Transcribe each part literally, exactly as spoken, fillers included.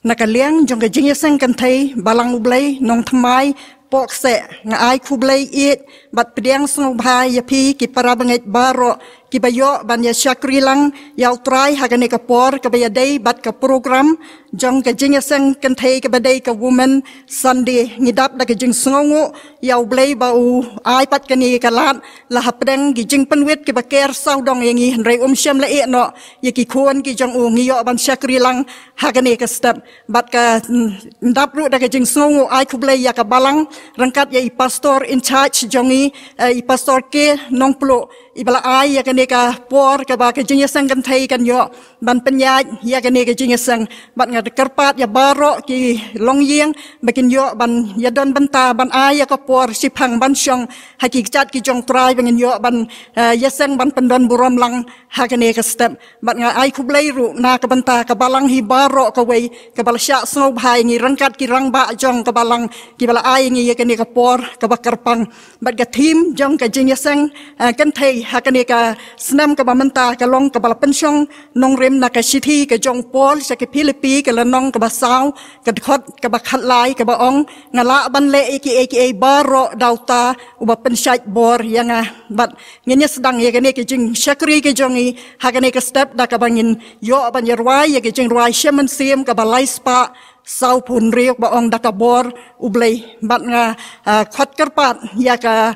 Na ka liang jong ka jingïaseng kynthei Balang U Blei Nongthymmai Pohkseh, nga ai khublei ïeit bad pdiang sngewbha ïa phi ki para bangeit baroh kiba ïoh ban ïa shakri lang ïa U Trai ha kane ka por kaba ïadei bad ka program jong ka jingïaseng kynthei kaba dei ka Women Sunday. Ngi dap da ka jingsngewnguh ïa U Blei ba u ai pat kane ka lad la hapdeng ki jingpynwit kiba ker sawdong ïa ngi, hynrei um shym la ïeh noh ïa ki khun ki jong u. Ngi ïoh ban shakri lang ha kane ka step. Bad ka, mm, dap ruh da ka jingsngewnguh ai khublei ïa ka Balang ryngkat ïa i pastor in charge jong ngi, eh, i Pastor K Nongpluh, iba la ai ïa kane ka por kaba ka jingïaseng kynthei kan ïoh ban pynïaid ïa kane ka jingïaseng. Bad nga kyrpad ïa baroh ki longïing ba kin ïoh ban ïadon bynta ban ai ïa ka por shiphang ban shong ha ki kjat ki jong U Trai ba ngin ïoh ban, eh, ïaseng ban pyndon burom lang ha kane ka step. Bad nga ai khublei ruh na ka bynta ka Balang hi baroh kawei kaba la shah sngewbha ïa ngi ryngkat ki rangbah jong ka Balang kiba la ai ïa ngi ïa kane ka por kaba kyrpang. Bad ka theme jong ka jingïaseng, eh, kynthei ha kane ka snem kaba mynta ka long kaba la pynshong nongrim na ka shithi ka jong u Paul sha ki Philippi ka lynnong kaba saw, ka dkhot kaba khatlai kaba ong, nga lah ban leh ïa kiei kiei baroh da uta uba pynshait bor ïa nga. Bad ngin ïa sdang ïa kane ka jingshakri ka jong ngi ha kane ka step da kaba ngin ïoh ban ïa rwai ïa ka jingrwai Shemon Syiem kaba lai spah sawphew hynriew ba ong Da Ka Bor U Blei. Bad nga, ah, khot kyrpad ïa ka,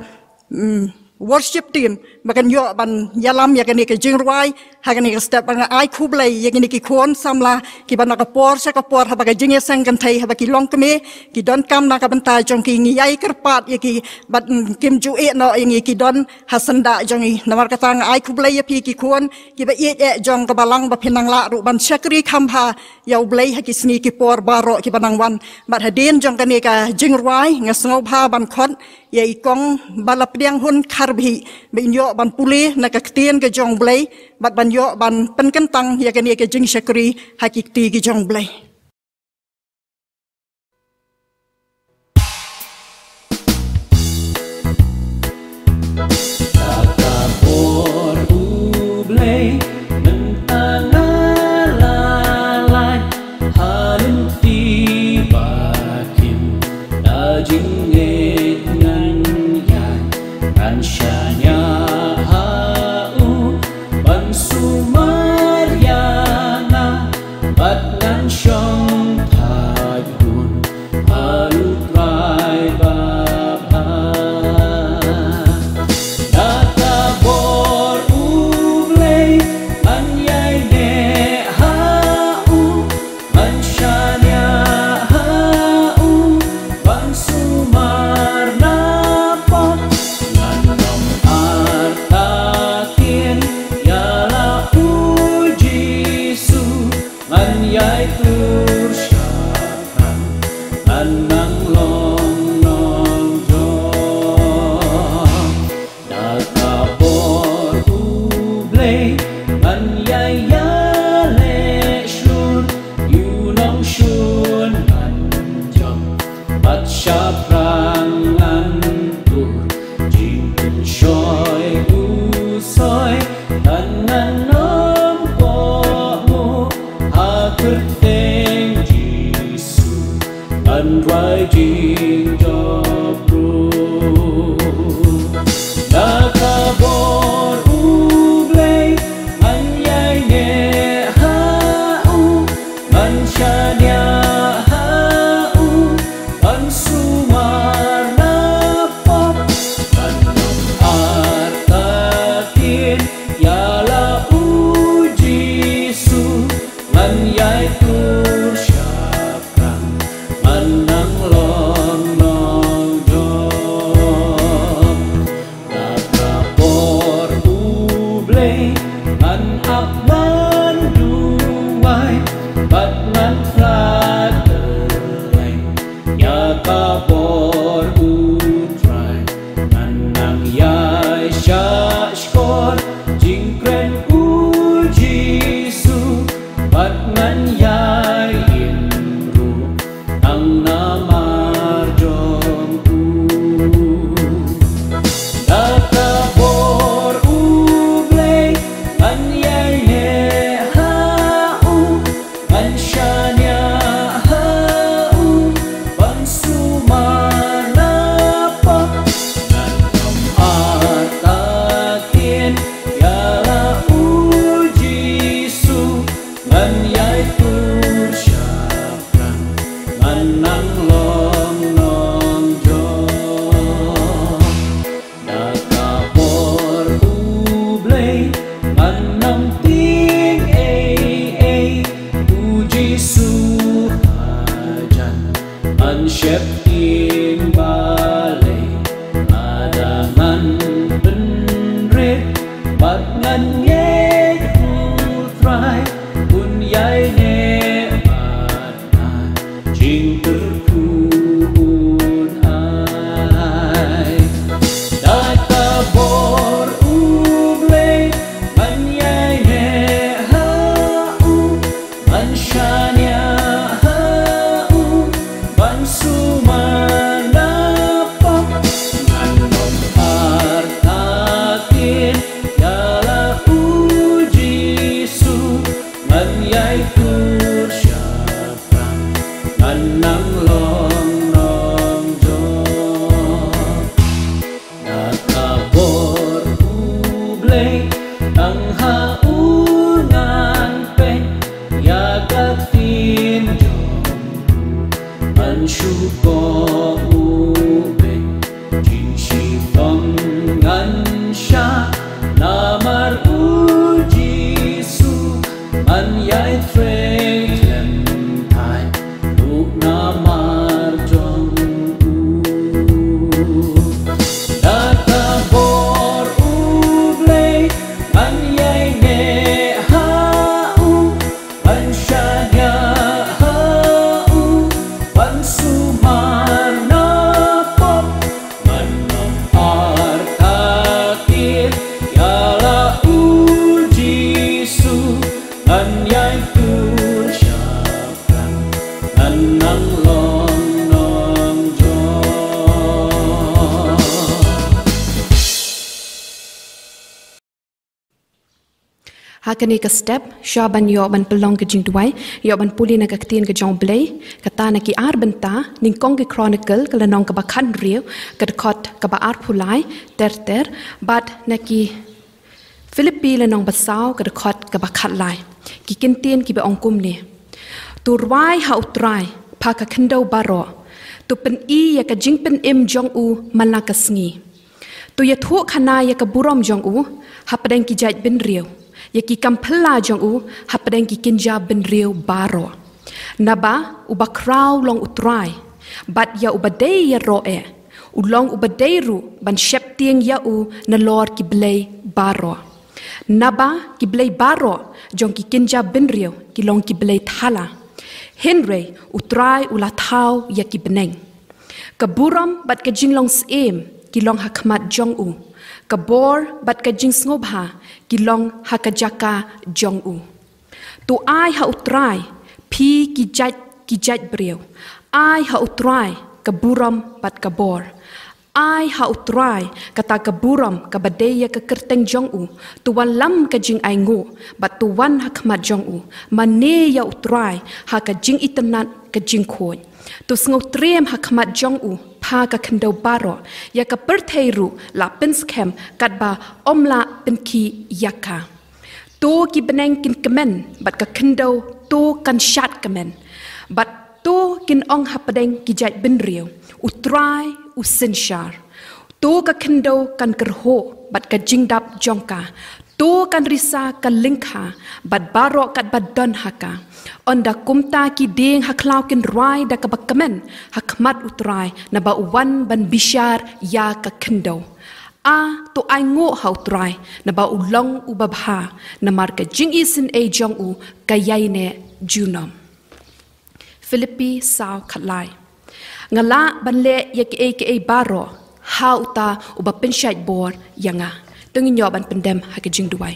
mm, worship team ba kan ïoh ban ïalam ïa kane ka jingrwai ha kane ka step. Bad nga ai khublei ïa kine ki khun samla kiba na ka por sha ka por haba ka jingïaseng kynthei haba ki long kmie ki donkam na ka bynta jong ki, ngi ïai kyrpad ïa ki bad, mm, kim ju ïeh noh ïa ngi, ki don ha syndah jong ngi. Namar kata nga ai khublei ïa phi ki khun kiba ïeit eh jong ka Balang ba phin nang lah ruh ban shakri kham bha ïa U Blei ha ki sngi ki por baroh kiba nang wan. Bad hadien jong kane ka jingrwai nga sngewbha ban khot ïa i Kong Balapdianghun Kharbhih ba in ïoh ban pule na ka ktien ka jong U Blei bad ban ïoh ban pynkyntang ïa kane ka jingshakri ha ki kti ki jong U Blei. Da ka bor U Blei mynta nga la lait ha lynti ba kim, da jingngeit ngan ïai, ngan shaniah ha u ban sumar ïa nga bad ngan shong thait hun ha U Trai babha. Da ka bor U Blei ngan ïai neh ha u, ngan shaniah ha u ban sumar na pop, ngan ym artatien ïa la U Jisu. Ngan ïai tur shaphrang, ngan nang long nongjop. Da ka bor U Blei ngan ïai ïaleh shlur ïa u nongshun ngan jop, bad shaphrang ngan tur jingpynshoi u soi, ngan nang ym kohnguh ha kyrteng Jisu, ngan duwai jingjop ruh. Da ka bor U Blei ngan ïai neh ha u, ngan shaniah ha u ban sumar na pop, ngan ym artatien ïa la U Jisu, ngan ïai tur shaphrang, ngan nang long nongjop. Da ka bor U Blei ngan ap, ngan duwai bad ngan khlad tylleng ïa ka bor U Trai. Ngan nang ïai shahshkor jingkren U Jisu bad ngan ïai im ruh tang namar jong u. Da ka bor U Blei ngan ïai neh ha u, ngan Sheptieng balei lada ngan pynrit bad ngan ngeit, U Trai un ïaineh bad nga, jingkyrkhu un ai. Da ka bor U Blei ngan ïaineh ha U, ngan shaniah ha U, ban sumar na pop. Ngan ym artatien ïa la U Jisu, ngan ïai tur shaphrang, ngan nang long nongjop. Da ka bor U Blei tang ha U ngan peit ïa ka ktien jong U, ngan shu koh U Blei, jingshitom ngan shah. Namar U Jisu ngan ïai trei khlem thait, ruh namar jong U. Da ka bor U Blei ngan ïaineh ha U, ban shaniah ha U, ban sumar na pop. Ngan ym artatien ïa la U Jisu, ngan ïai tur shaphrang, ngan nang long nongjop. Ha kane ka step, shuwa ban ïoh ban pynlong ka jingduwai, ïoh ban pule na ka ktien ka jong U Blei, kata na Ki Ar Bynta, nyngkong Ki Chronicle, ka lynnong kaba khathynriew, ka dkhot kaba arphew lai, ter ter, bad na Ki Philippi lynnong ba saw, ka dkhot kaba khatlai. Ki kyntien kiba ong kumne: To rwai ha U Trai, pha ka khyndew baroh. To pyni ïa ka jingpynim jong U man la ka sngi. To ïathuhkhana ïa ka burom jong U hapdeng ki jaid bynriew, ïa ki kam phylla jong U hapdeng ki kynja bynriew baroh. Naba U bakhraw long U Trai, bad ïa uba dei ïaroh eh, U long uba dei ruh ban sheptieng ïa U nalor ki blei baroh. Naba ki blei baroh jong ki kynja bynriew ki long ki blei thala. Hynrei U Trai U la thaw ïa ki bneng. Ka burom bad ka jinglong syiem ki long ha khmat jong U. Ka bor bad ka jingsngewbha ki long ha ka jaka jong U. To ai ha U Trai, phi ki jaid, ki jaid briew. Ai ha U Trai ka burom bad ka bor. Ai ha U Trai kata ka burom kaba dei ïa ka kyrteng jong U. To wallam ka jingainguh bad to wan ha khmat jong U. Mane ïa U Trai ha ka jingitynnad ka jingkhuid. To sngewtriem ha khmat jong U, pha ka khyndew baroh. Ïa ka pyrthei ruh la pynskhem katba ym lah pynkhih ïa ka. To ki bneng kin kmen, bad ka khyndew to kan shad kmen. Bad to kin ong hapdeng ki jaid bynriew: U Trai U synshar. To ka khyndew kan kyrhuh bad ka jingdap jong ka. To kan risa ka lyngkha bad baroh katba don ha ka. Ynda kumta ki dieng ha khlaw kin rwai da kaba kmen ha khmat U Trai, naba U wan ban bishar ïa ka khyndew. A, to ainguh ha U Trai, naba U long uba bha, namar ka jingisynei jong U ka ïaineh junom. Philippi saw khatlai. Nga lah ban leh ïa kiei kiei baroh ha uta uba pynshait bor ïa nga. To ngin ïoh ban pyndem ha ka jingduwai.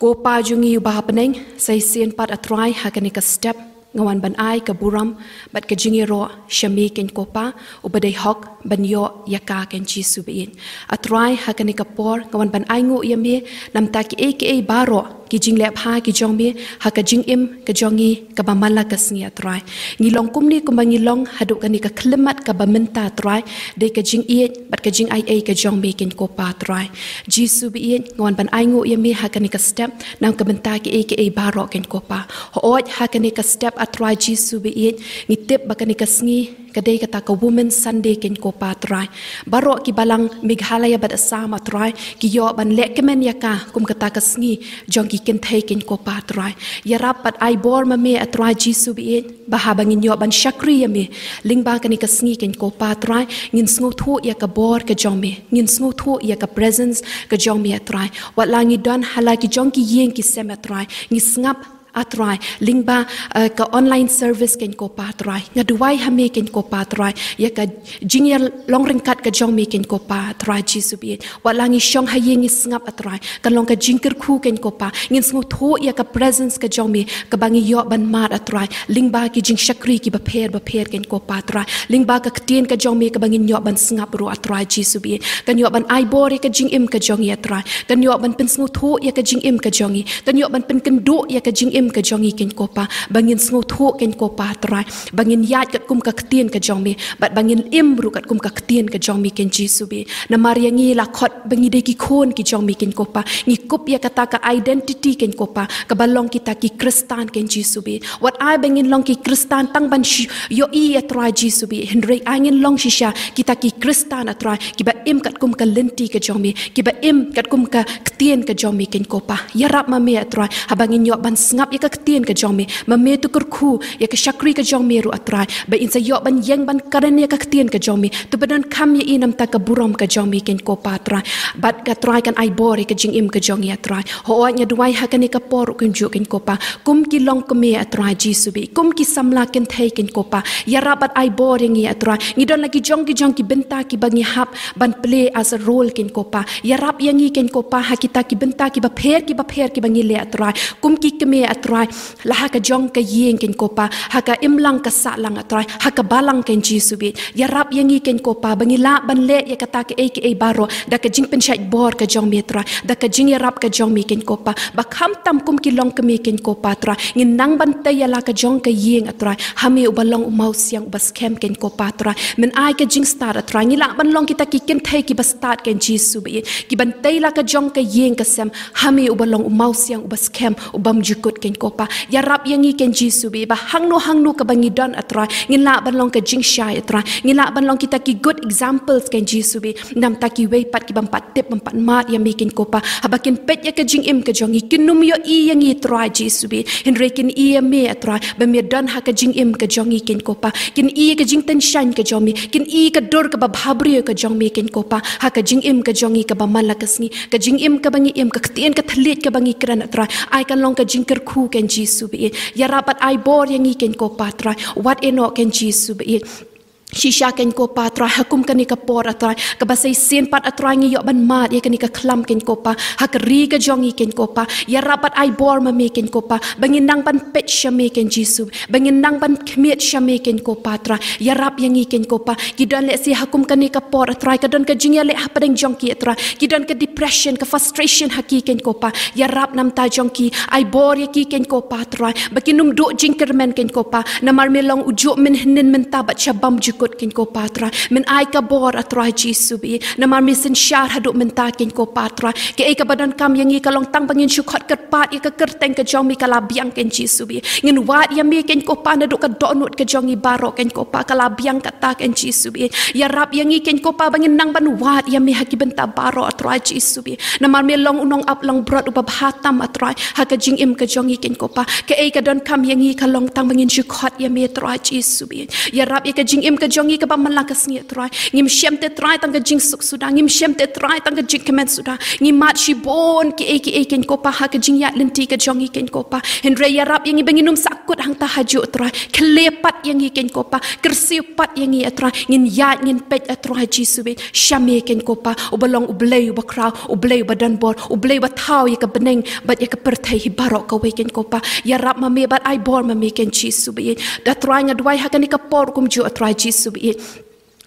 Ko Pa jong ngi uba ha bneng, sa shisien pat A Trai ha kane ka step nga wan ban ai ka burom bad ka jingïaroh sha Me, keiñ ko Pa uba dei hok ban ïoh ïa ka, keiñ Jisu ba ïeit. A Trai, ha kane ka por nga wan ban ainguh ïa Me namar kiei kiei baroh ki jingleh bha ki jong Me ha ka jingim ka jong ngi kaba man la ka sngi, A Trai. Ngi long kumne kumba ngi long haduh kane ka khyllipmat kaba mynta, A Trai, dei ka jingïeit bad ka jingaiei ka jong Me, keiñ ko Pa, A Trai. Jisu ba ïeit, nga wan ban ainguh ïa Me ha kane ka step na ka bynta kiei kiei baroh, keiñ ko Pa. Hooid, ha kane ka step, A Trai Jisu ba ïeit, ngi tip ba kane ka sngi Ka dei kata ka Women's Sunday kein ko Pa Trai. Baroh ki balang Meghalaya bad Assam A Trai, ki ïoh ban leh kmen ïa ka kum kata ka sngi jong ki kynthei kein ko Pa Trai. Ïarap bad ai bor ma me A Trai Jisu baieit, ba haba ngin ïoh ban shakri ïa me lyngba kane ka sngi kein ko Pa Trai, ngin sngewthuh ïa ka bor ka jong me, ngin sngewthuh ïa ka presence ka jong me A Trai. Wat la ngi don ha la ki jong ki ïing ki sem A Trai, ngi sngap A Trai, lyngba, eh, ka online service kein ko Pa Trai. Nga duwai ha me kein ko Pa Trai, ïa ka jingïalong ryngkat ka jong me kein ko Pa Trai Jisu baieit. Wat la ngi shong ha ïing ngi sngap A Trai, kan long ka jingkyrkhu kein ko Pa. Ngin sngewthuh ïa ka presence ka jong me, kaba ngi ïoh ban mad A Trai, lyngba ki jingshakri kiba pher bapher kein ko Pa Trai. Lyngba ka ktien ka jong me kaba ngin ïoh ban sngap ruh A Trai Jisu baieit, kan ïoh ban ai bor ïa ka jingim ka jong ngi A Trai. Kan ïoh ban pynsngewthuh ïa ka jingim ka jong ngi. Kan ïoh ban pynkynduh ïa ka jingim ka jong ngi kein ko Pa, ba ngin sngewthuh kein ko Pa Trai, ba ngin ïaid katkum ka ktien ka jong me, bad ba ngin im ruh katkum ka ktien ka jong me kein Jisu baieit. Namar ïa ngi la khot ba ngi dei ki khun ki jong me kein ko Pa. Ngi kup ïa kata ka identity kein ko Pa, kaba long kita ki Khristan kein Jisu baieit. Wat ai ba ngin long ki Khristan tang ban shi-, ïohi A Trai Jisu baieit, hynrei ai ngin long shisha kita ki Khristan A Trai, kiba im katkum ka lynti ka jong me, kiba im katkum ka ktien ka jong me kein ko Pa. Ïarap ma me A Trai, haba ngin ïoh ban sngap ïa ka ktien ka jong me, ma me to kyrkhu ïa ka shakri ka jong me ruh A Trai, ba in sa ïoh ban ïeng ban kren ïa ka ktien ka jong me, to ba donkam ïa i namta ka burom ka jong me kein ko Pa Trai. Bad A Trai kan ai bor ïa ka jingim ka jong ngi A Trai. Hooid nga duwai ha kane ka por ruh kumjuh kein ko Pa, kum ki longkmie A Trai Jisu baieit, kum ki samla kynthei kein ko Pa, ïarap bad ai bor ïa ngi A Trai. Ngi don la ki jong ki jong ki bynta kiba ngi hap ban play as a role kein ko Pa. Ïarap ïa ngi kein ko Pa ha kita ki bynta kiba pher kiba pher kiba ngi leh A Trai. Kum ki kmie A Trai, la ha ka jong ka ïing kein ko Pa, ha ka imlang ka sahlang A Trai, ha ka balang kein Jisu baieit. Ïarap ïa ngi kein ko Pa, ba ngi lah ban leh ïa kata kaei kaei baroh da ka jingpynshait bor ka jong me A Trai, da ka jingïarap ka jong me kein ko Pa. Ba khamtam kum ki longkmie kein ko Pa Trai, ngin nang ban tei ïa la ka jong ka ïing A Trai, ha me uba long u mawsiang uba skhem kein ko Pa Trai. Men ai ka jingstad A Trai, ngi lah ban long kita ki kynthei kiba stad kein Jisu baieit, kiban tei la ka jong ka ïing ka sem, ha me uba long u mawsiang uba skhem, u bymjukut kein ko Pa. Ïarap ïa ngi kein Jisu baieit, ba hangno hangno kaba ngi don A Trai, ngin lah ban long ka jingshai A Trai, ngin lah ban long kita ki good examples kein Jisu baieit, namta kiwei pat ki bym pat tip bym pat mad ïa me kein ko Pa, haba kin peit ïa ka jingim ka jong ngi, kin nym ïohi ïa ngi Trai Jisu baieit, hynrei kin i ïa me A Trai, ba me don ha ka jingim ka jong ngi kein ko Pa. Kin i ka jingtynshaiñ ka jong me, kin i ka dur kaba bhabriew ka jong me kein ko Pa, ha ka jingim ka jong ngi kaba man la ka sngi, ka jingim kaba ngi im, ka ktien ka thylliej kaba ngi kren A Trai, ai kan long ka jingkyrkhu kein Jisu baieit. Ïarap bad ai bor ïa ngi kein ko Pa Trai, wat ïehnoh kein Jisu baieit. Shisha kein ko Pa Trai, ha kum kane ka por A Trai, kaba sa shisien pat A Trai ngi ïoh ban mad ïa kane ka khlam kein ko Pa, ha ka ri ka jong ngi kein ko Pa. Ïarap bad ai bor ma me kein ko Pa, ba ngin nang ban peit sha me kein Jisu, ba ngin nang ban khmied sha me kein ko Pa Trai. Ïarap ïa ngi kein ko Pa, ki don lehse ha kum kane ka por A Trai, ka don ka jingïaleh hapdeng jong ki A Trai, ki don ka depression, ka frustration ha ki kein ko Pa. Ïarap namta jong ki, ai bor ïa ki kein ko Pa Trai, ba kin nym duh jingkyrmen kein ko Pa, namar me long u juh mynhynnin mynta bad sha bymjukut kein ko Pa Trai. Men ai ka bor A Trai Jisu baieit, namar me synshar haduh mynta kein ko Pa Trai. Kaei kaba donkam ïa ngi ka long tang ba ngin shu khot kyrpad ïa ka kyrteng ka jong me, ka la biang kein Jisu baieit. Ngin wad ïa me kein ko Pa naduh ka dohnud ka jong ngi baroh kein ko Pa, ka la biang kata kein Jisu baieit. Ïarap ïa ngi kein ko Pa, ba ngin nang ban wad ïa me ha ki bynta baroh A Trai Jisu baieit, namar me long u nongaplangbrot uba bha tam A Trai, ha ka jingim ka jong ngi kein ko Pa. Kaei ka donkam ïa ngi ka long tang ba ngin shu khot ïa me Trai Jisu baieit. Ïarap ïa ka jingim ka jong ngi kaba man la ka sngi A Trai. Ngim shem te Trai tang ka jingsuk suda, ngim shem te Trai tang ka jingkmen suda. Ngi mad shibun kiei kiei kein ko Pa, ha ka jingïaid lynti ka jong ngi kein ko Pa, hynrei ïarap ïa ngi ba ngin nym sahkut hangta hajuh Trai. Khleh pat ïa ngi kein ko Pa, kyrsiew pat ïa ngi A Trai. Ngin ïaid ngin peit A Trai Jisu baieit sha me kein ko Pa, uba long U Blei uba khraw, U Blei uba don bor, U Blei uba thaw ïa ka bneng bad ïa ka pyrthei hi baroh kawei kein ko Pa. Ïarap ma me bad ai bor ma me kein Jisu baieit. Da Trai nga duwai ha kane ka por kumjuh A Trai Jisu baieit,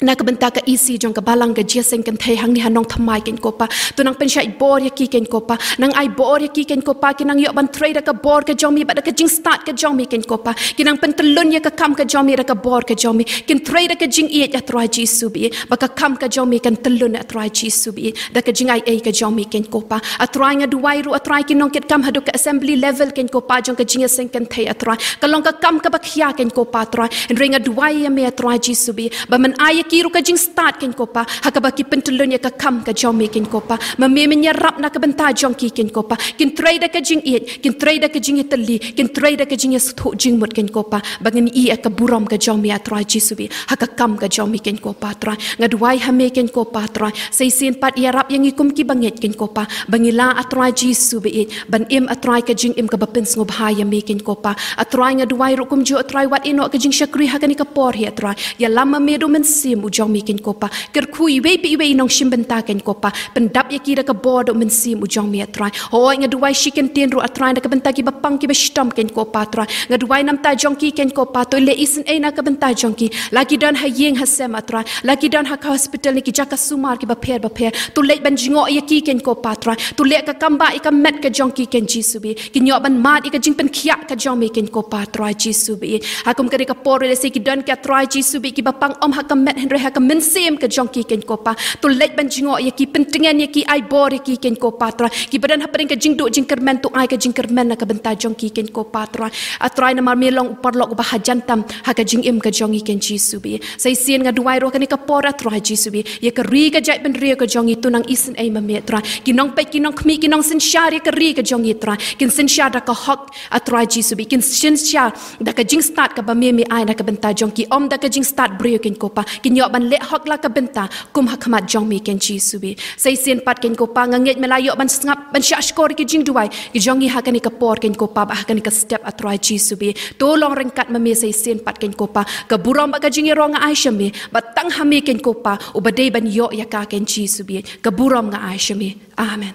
na ka bynta ka E C jong ka balang ka jingïaseng kynthei hangne ha Nongthymmai, Kynrad ko Pa. To nang pynshai bor ïa ki, Kynrad ko Pa. Nang ai bor ïa ki, Kynrad ko Pa, kin nang ïoh ban trei da ka bor ka jong mi bad da ka jingstad ka jong mi, Kynrad ko Pa. Kin nang pyntyllun ïa ka kam ka jong mi da ka bor ka jong mi. Kin trei da ka jingïeit, A Trai Jisu baieit, ba ka kam ka jong mi kan tyllun, A Trai Jisu baieit, da ka jingaiei ka jong mi, Kynrad ko Pa. A Trai, nga duwai ruh, A Trai, ki nongkitkam haduh ka assembly level, Kynrad ko Pa, jong ka jingïaseng kynthei, A Trai. Ka long ka kam kaba khia, Kynrad ko Pa, A Trai. Hynrei nga duwai ïa me, A Trai Jisu baieit, ba men ai ïa ki ruh ka jingstad, Kynrad ko Pa, ha kaba ki pyntyllun ïa ka kam ka jong me, Kynrad ko Pa. Ma me men ïarap na ka bynta jong ki, Kynrad ko Pa. Kin trei da ka jingïeit, kin trei da ka jingïatylli, kin trei da ka jingïasngewthuh jingmut, Kynrad ko Pa, ba ngin ïoh ïa ka burom ka jong me, A Trai Jisu baieit, ha ka kam ka jong me, Kynrad ko Pa, A Trai. Nga duwai ha me, Kynrad ko Pa, A Trai. Sa shisien pat ïarap ïa ngi kum kiba ngeit, Kynrad ko Pa, ba ngi lah, A Trai Jisu baieit, ban im, A Trai, ka jingim kaba pynsngewbha ïa me, Kynrad ko Pa. A Trai, nga duwai ruh kumjuh, A Trai, wat ïehnoh ka jingshakri ha kane ka por hi, A Trai. Ïalam ma me da u Mynsiem u jong me, Kynrad ko Pa. Kyrkhu iwei pa iwei i nongshim bynta, Kynrad ko Pa. Pyndap ïa ki da ka bor da u Mynsiem u jong me, A Trai. Hooid, nga duwai shi kyntien ruh, A Trai, na ka bynta kiba pang kiba shitom, Kynrad ko Pa, A Trai. Nga duwai na ka bynta jong ki, Kynrad ko Pa. To leh isynei na ka bynta jong ki. La ki don ha ïing ha sem, A Trai. La ki don ha ka hospital ne ki jaka sumar kiba pher bapher. To leit ban jngoh ïa ki, Kynrad ko Pa, A Trai. To leh ka kam ba ïa ka met ka jong ki, Kynrad Jisu baieit. Kin ïoh ban mad ïa ka jingpynkhiah ka jong me, Kynrad ko Pa, A Trai Jisu baieit. Ha kum kane ka por lehse ki don ki, A Trai Jisu baieit, kiba pang ym ha ka met hynrei ha ka mynsiem ka jong ki, Kynrad ko Pa. To leit ban jngoh ïa ki, pyntngen ïa ki, ai bor ïa ki, Kynrad ko Pa, A Trai. Kiba don hapdeng ka jingduh jingkyrmen, to ai ka jingkyrmen na ka bynta jong ki, Kynrad ko Pa, A Trai. A Trai, namar me long u paralok uba hajan tam ha ka jingim ka jong ngi, Kynrad Jisu baieit. Sa shisien nga duwai ruh kane ka por, A Trai Jisu baieit, ïa ka ri ka jaitbynriew ka jong ngi, to nang isynei ma me, A Trai. Ki nongpeit, ki nongkhmih, ki nongsynshar ïa ka ri ka jong ngi, A Trai. Kin synshar da ka hok, A Trai Jisu baieit. Kin synshar da ka jingstad kaba me me ai na ka bynta jong ki, ym da ka jingstad briew, Kynrad ko Pa. Kin ïoh ban leh hok la ka bynta kum ha khmat jong me, Kynrad Jisu baieit. Sa shisien pat, Kynrad ko Pa, nga ngeit me la ïoh ban sngap, ban shahshkor ïa ki jingduwai ki jong ngi ha kane ka por, Kynrad ko Pa, bad ha kane ka step, A Trai Jisu baieit. To long ryngkat ma me sa shisien pat, Kynrad ko Pa. Ka burom bad ka jingïaroh nga ai sha me, bad tang ha me, Kynrad ko Pa, uba dei ban ïoh ïa ka, Kynrad Jisu baieit. Ka burom nga ai sha me. Amen.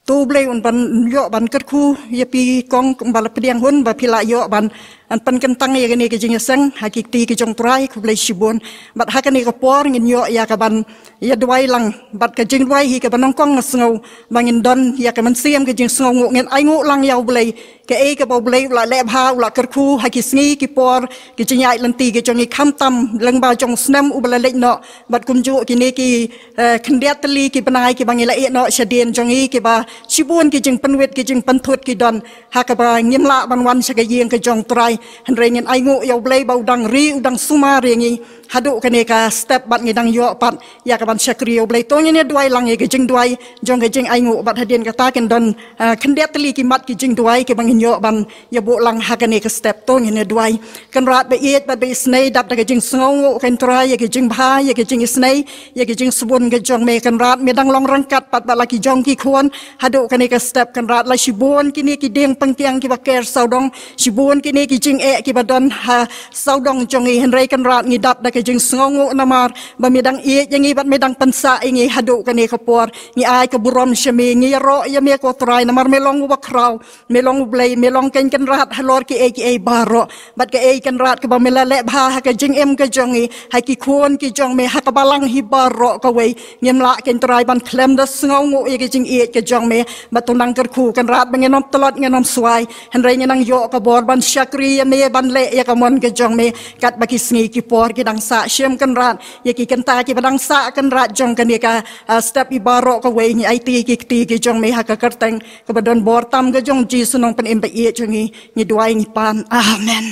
To U Blei un ban ïoh ban kyrkhu ïa phi, kong, kumba la pdiang hun, ba phi la ïoh ban, ban pynkyntang ïa kane ka jingïaseng ha ki kti ki jong U Trai. Khublei shibun. Bad ha kane ka por ngin ïoh ïa kaban ïa duwai lang, bad ka jingduwai hi kaba nyngkong nga sngew ba ngin don ïa ka mynsiem ka jingsngewnguh, ngin ainguh lang ïa U Blei, kaei kaba U Blei u la leh bha, u la kyrkhu ha ki sngi ki por, ki jingïaid lynti ki jong ngi, khamtam lyngba jong u snem uba la leit noh, bad kumjuh kine ki, eh, khyndiat tylli ki bnai kiba ngi la ïeh noh shadien jong ngi, kiba shibun ki jingpynwit, ki jingpynthut ki don, ha kaba ngim lah ban wan sha ka ïing ka jong U Trai. Hynrei ngin ainguh ïa U Blei ba u dang ri, u dang sumar ïa ngi haduh kane ka step, bad ngi dang ïoh pat ïa kaban shakri ïa U Blei. To ngin ïa duwai lang ïa ka jingduwai jong ka jingainguh, bad hadien kata kin don, ah, khyndiat tylli ki mat ki jingduwai kiba ngin ïoh ban ïa buh lang ha kane ka step. To ngin ïa duwai. Kynrad baieit bad baisnei, dap da ka jingsngewnguh, Kynrad Trai, ïa ka jingbha, ïa ka jingisnei, ïa ka jingsbun ka jong me, Kynrad. Me dang long ryngkat pat bad la ki jong ki khun haduh kane ka step, Kynrad. La shibun kine ki dieng pynkiang kiba ker sawdong, shibun kine ki jingeh kiba don ha sawdong jong ngi, hynrei Kynrad ngi dap da ka jingsngewnguh namar ba me dang ïeit ïa ngi bad me dang pynsah ïa ngi haduh kane ka por. Ngi ai ka burom sha me, ngi ïaroh ïa me ko Trai, namar me long uba khraw, me long U Blei, me long Kynrad Kynrad halor kiei kiei baroh. Bad kaei Kynrad kaba me la leh bha ha ka jingim ka jong ngi, ha ki khun ki jong me, ha ka balang hi baroh kawei, ngim lah Kynrad Trai ban khlem da sngewnguh ïa ka jingïeit ka jong me. Bad to nang kyrkhu Kynrad ba ngin ym tlot, ngin ym swai, hynrei ngin nang ïoh ka bor ban shakri ïa me, ban leh ïa ka mon ka jong me. Katba ki sngi ki por ki dang sah shim Kynrad, ïa ki kynta kiba dang sah Kynrad jong kane ka, ah, step, i baroh kawei ngi aiti ki kti ki jong me ha ka kyrteng kaba don bor tam ka jong U Jisu Nongpynim baieit jong ngi, ngi duwai ngi pan. Amen.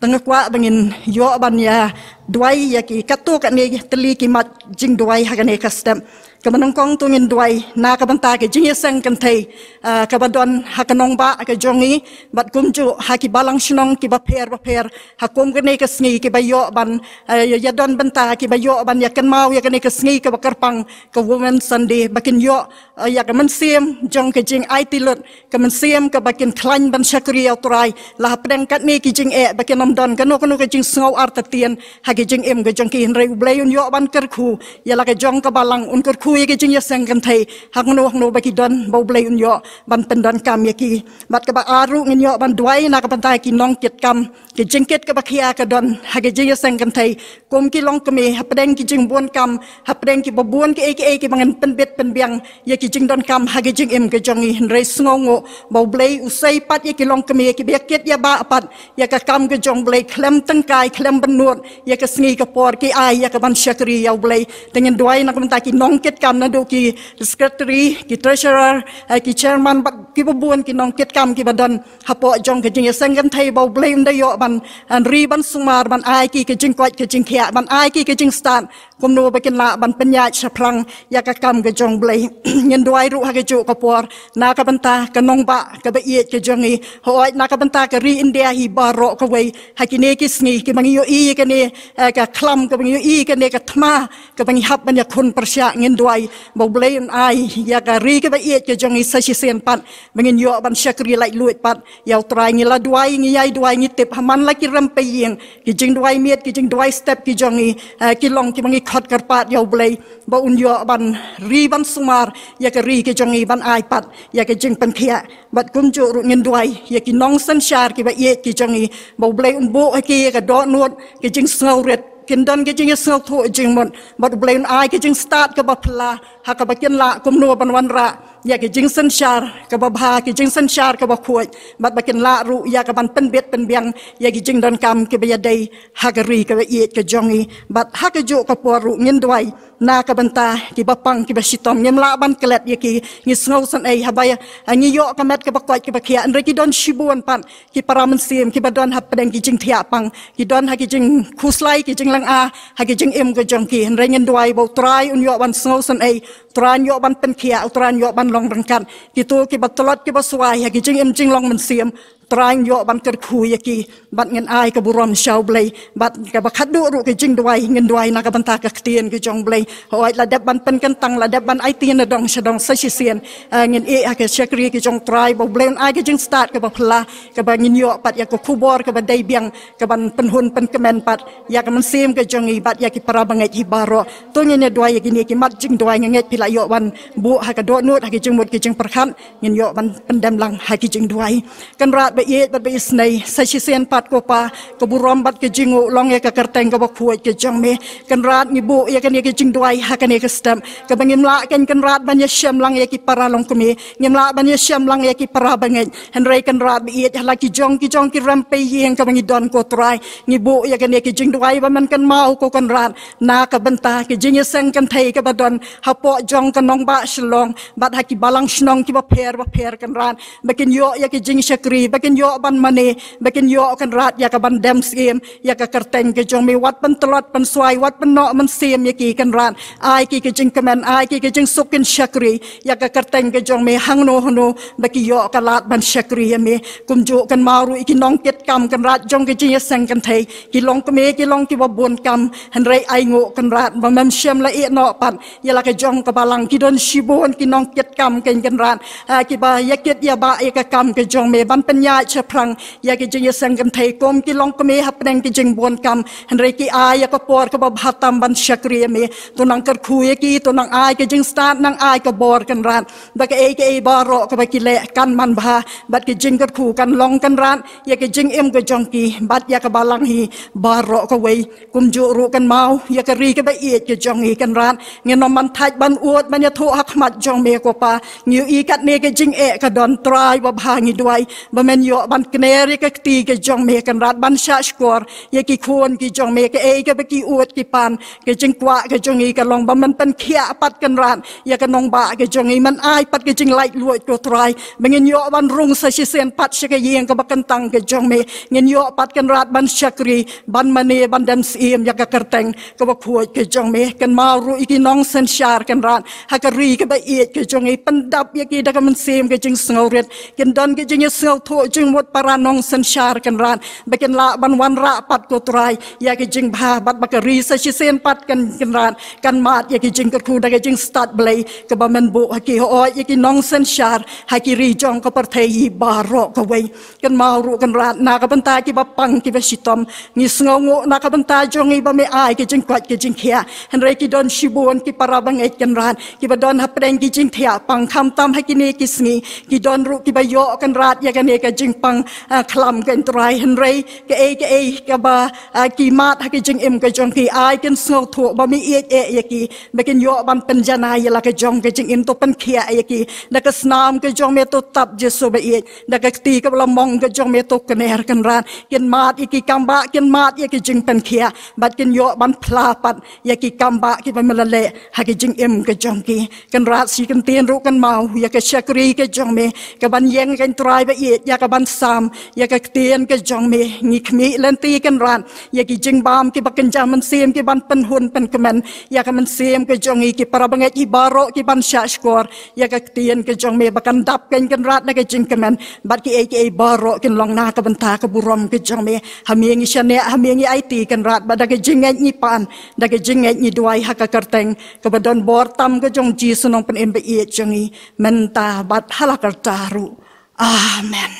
Te nga kwah ba ngin ïoh ban ïa duwai ïa ki katto katne tylli ki mat jingduwai ha kane ka step. Kaba nyngkong to ngin duwai na ka bynta ka jingïaseng kynthei, ah, kaba don ha ka nongbah ka jong ngi, bad kumjuh ha ki balang shnong kiba pher bapher, ha kum kane ka sngi kiba ïoh ban, ah, ïa, ïa don bynta, kiba ïoh ban ïa kynmaw ïa kane ka sngi kaba kyrpang ka Women's Sunday, ba kin ïoh, ah, ïa ka mynsiem jong ka jingaiti lut, ka mynsiem kaba kin khlaiñ ban shakri ïa U Trai. La hapdeng katne ki jingeh ba kin ym don kano kano ka jingsngew artatien ha ka jingim ka jong ki, hynrei U Blei un ïoh ban kyrkhu ïa la ka jong ka balang, un kyrkhu ïa ki jingïaseng kynthei hangno hangno ba ki don, ba U Blei un ïoh ban pyndonkam ïa ki. Bad kaba ar ruh ngin ïoh ban duwai na ka bynta ki nongkitkam, ki jingkit kaba khia ka don ha ki jingïaseng kynthei kum ki longkmie, hapdeng ki jingbun kam, hapdeng kiba bun kiei kiei kiba ngan pynbit pynbiang ïa ki jingdonkam ha ki jingim ka jong ngi. Hynrei sngewnguh ba U Blei u sei pat ïa ki longkmie kiba ïakit ïabah pat ïa ka kam ka jong U Blei, khlem tyngkai, khlem bynnud, ïa ka sngi ka por ki ai ïa ka ban shakri ïa U Blei. Te ngin duwai na ka bynta ki nongkitkam, naduh ki secretary, ki treasurer, eh, ki chairman, bad kiba bun ki nongkitkam kiba don hapoh jong ka jingïaseng kynthei, ba U Blei un da ïoh ban, eh, ri ban sumar, ban ai ki ka jingkoit ka jingkhiah, ban ai ki ka jingstad kumno ba kin lah ban pynïaid shaphrang ïa ka kam ka jong U Blei. Ngin duwai ruh ha kajuh ka por na ka bynta ka nongbah kaba ïeit ka jong ngi, hooid na ka bynta ka ri India hi baroh kawei. Ha kine ki sngi kiba ngi ïohi ïa kane, eh, ka khlam, kaba ngi ïohi ïa kane ka thma kaba ngi hap ban ïakhun pyrshah, ngin duwai ba U Blei un ai ïa ka ri kaba ïeit ka jong ngi sa shisien pat ba ngin ïoh ban shakri laitluid pat ïa U Trai. Ngi la duwai, ngi ïai duwai, ngi tip ha man la ki rympei ïing, ki jingduwai miet, ki jingduwai step ki jong ngi, eh, ki long kiba ngi khot kyrpad ïa U Blei ba un ïoh ban ri ban sumar ïa ka ri ka jong ngi, ban ai pat ïa ka jingpynkhiah. Bad kumjuh ruh ngin duwai ïa ki nongsynshar kiba ïeit ki jong ngi, ba U Blei un buh ha ki ïa ka dohnud ka jingsngewrit, kin don ka jingïasngewthuh jingmut, bad U Blei un ai ka jingstad kaba phylla ha kaba kin lah kumno ban wanrah ïa ka jingsynshar kaba bha, ka jingsynshar kaba khuid, bad ba kin lah ruh ïa ka ban pynbit pynbiang ïa ki jingdonkam kiba ïadei ha ka ri kaba ïeit ka jong ngi. Bad ha kajuh ka por ruh ngin duwai na ka bynta kiba pang kiba shitom, ngim lah ban klet ïa ki. Ngi sngewsynei haba ïa, ngi ïoh ka met kaba koit kaba khiah, hynrei ki don shibun pat ki para mynsiem kiba don hapdeng ki jingthiah pang, ki don ha ki jingkhuslai, ki jinglynga ha ki jingim ka jong ki. Hynrei ngin duwai ba U Trai un ïoh ban sngewsynei, U Trai un ïoh ban pynkhiah, U Trai un ïoh ban long ryngkat kito kiba tlot kiba swai ha ki jingim jinglong mynsiem. U Trai un ïoh ban kyrkhu ïa ki, bad ngin ai ka burom sha U Blei. Bad kaba khatduh ruh ka jingduwai, ngin duwai na ka bynta ka ktien ka jong U Blei. Hooid, la dep ban pynkyntang, la dep ban aiti na dong sha dong sa shisien, eh, ngin ïeh ha ka shakri ka jong U Trai, ba U Blei un ai ka jingstad kaba phylla, kaba ngin ïoh pat ïa ka khubor kaba dei biang, ka ban pynhun pynkmen pat ïa ka mynsiem ka jong ngi bad ïa ki para bangeit hi baroh. To ngin ïa duwai ïa kine ki mat jingduwai. Nga ngeit phi la ïoh ban buh ha ka dohnud, ha ki jingmut ki jingpyrkhat, ngin ïoh ban pyndem lang ha ki jingduwai. Kynrad ba ïeit bad ba isynei, sa shisien pat ko Pa, ka burom bad ka jingnguh long ïa ka kyrteng kaba khuid ka jong Me. Kynrad ngi buh ïa kane ka jingduwai ha kane ka step, kaba ngim lah kein Kynrad ban ïashem lang ïa ki para longkmie, ngim lah ban ïashem lang ïa ki para bangeit. Hynrei Kynrad ba ïeit, ha la ki jong ki jong ki rympei ïing kaba ngi don ko Trai, ngi buh ïa kane ka jingduwai ba Men kynmaw ko Kynrad, na ka bynta ka jingïaseng kynthei kaba don hapoh jong ka nongbah Shillong bad ha ki balang shnong kiba pher bapher Kynrad, ba kin ïoh ïa ka jingshakri, ba kin ïoh ban mane, ba kin ïoh Kynrad ïa ka ban dem syiem ïa ka kyrteng ka jong Me. Wat pyntlot pynswai, wat pynnoh mynsiem ïa ki Kynrad, ai ki ka jingkmen, ai ki ka jingsuk, kin shakri ïa ka kyrteng ka jong Me hangno hangno ba ki ïoh ka lad ban shakri ïa Me. Kumjuh kynmaw ruh ïa ki nongkitkam Kynrad jong ka jingïaseng kynthei, ki long kmie, ki long kiba bun kam, hynrei ainguh Kynrad ba Mem shym la ïehnoh pat ïa la ka jong ka balang. Ki don shibun ki nongkitkam kein Kynrad, ah, kiba ïakit ïabah ïa ka kam ka jong Me ban pynïaid shaphrang ïa ka jingïaseng kynthei kum ki longkmie hapdeng ki jingbun kam, hynrei ki ai ïa ka por kaba bha tam ban shakri ïa Me. To nang kyrkhu ïa ki, to nang ai ka jingstad, nang ai ka bor Kynrad, ba kaei kaei baroh kaba ki leh kan manbha, bad ka jingkyrkhu kan long Kynrad ïa ka jingim ka jong ki bad ïa ka balang hi baroh kawei. Kumjuh ruh kynmaw ïa ka ri kaba ïeit ka jong ngi Kynrad. Ngin ym ban thait ban ud ban ïathuh ha khmat jong Me ko Pa. Ngi ïohi katne ka jingeh ka don, Trai babha, ngi duwai ba Men ïoh ban kner ïa ka kti ka jong Me Kynrad, ban shah shkor ïa ki khun ki jong Me. Kaei kaba ki ud ki pan, ka jingkwah ka jong ngi ka long ba Men pynkhiah pat Kynrad ïa ka nongbah ka jong ngi, Men ai pat ka jinglaitluid ko Trai, ba ngin ïoh ban rung sa shisien pat sha ka ïing kaba kyntang ka jong Me. Ngin ïoh pat Kynrad ban shakri, ban mane, ban dem syiem ïa ka kyrteng kaba khuid ka jong Me. Kynmaw ruh ïa ki nongsynshar Kynrad ha ka ri kaba ïeit ka jong ngi, pyndap ïa ki da ka mynsiem ka jingsngewrit. Kin don ka jingïasngewthuh jingmut para nongsynshar Kynrad, ba kin lah ban wanrah pat ko Trai ïa ki jingbha, bad ba ka ri sa shisien pat kan Kynrad kan mad ïa ki jingkyrkhu da ka jingstad Blei kaba men buh ha ki, hooid ïa ki nongsynshar ha ki ri jong ka pyrthei baroh kawei. Kynmaw ruh Kynrad na ka bynta kiba pang kiba shitom, ngi sngewnguh na ka bynta jong ngi ba me ai ka jingkoit ka jingkhiah, hynrei ki don shibun ki para bangeit Kynrad kiba don hapdeng ki jingthiah pang, khamtam ha kine ki sngi ki don ruh kiba ïoh Kynrad ïa kane ka jingpang, ah, khlam Kynrad, hynrei kaei kaei kaba, ah, ki mad ha ka jingim ka jong ki, ai kin sngewthuh ba me ïeit eh ïa ki, ba kin ïoh ban pynjanai ïa la ka jong ka jingim. To pynkhiah ïa ki da ka snam ka jong me, to tap Jisu ba ïeit, da ka kti kaba la mong ka jong me, to kner Kynrad. Kin mad ïa ki kam ba kin mad ïa ki jingpynkhiah, bad kin ïoh ban phla pat ïa ki kam ba kiba me la leh ha ka jingim ka jong ki. Kynrad shi kyntien ruh kynmaw ïa ka shakri ka jong me, kaban ïeng Kynrad ba ïeit ïa kaban sam ïa ka ktien ka jong me. Ngi khmih lynti Kynrad ïa ki jingbam kiba kynja mynsiem kiban pynhun pynkmen ïa ka mynsiem ka jong ngi, ki para bangeit hi baroh kiban shah shkor ïa ka ktien ka jong me ba kan dap kein Kynrad na ka jingkmen, bad kiei kiei baroh kin long na ka bynta ka burom ka jong me. Ha me ngi shaniah, ha me ngi aiti Kynrad, bad da ka jingngeit ngi pan, da ka jingngeit ngi duwai ha ka kyrteng kaba don bor tam ka jong Jisu Nongpynim ba ïeit jong ngi, mynta bad ha la karta ruh. Amen.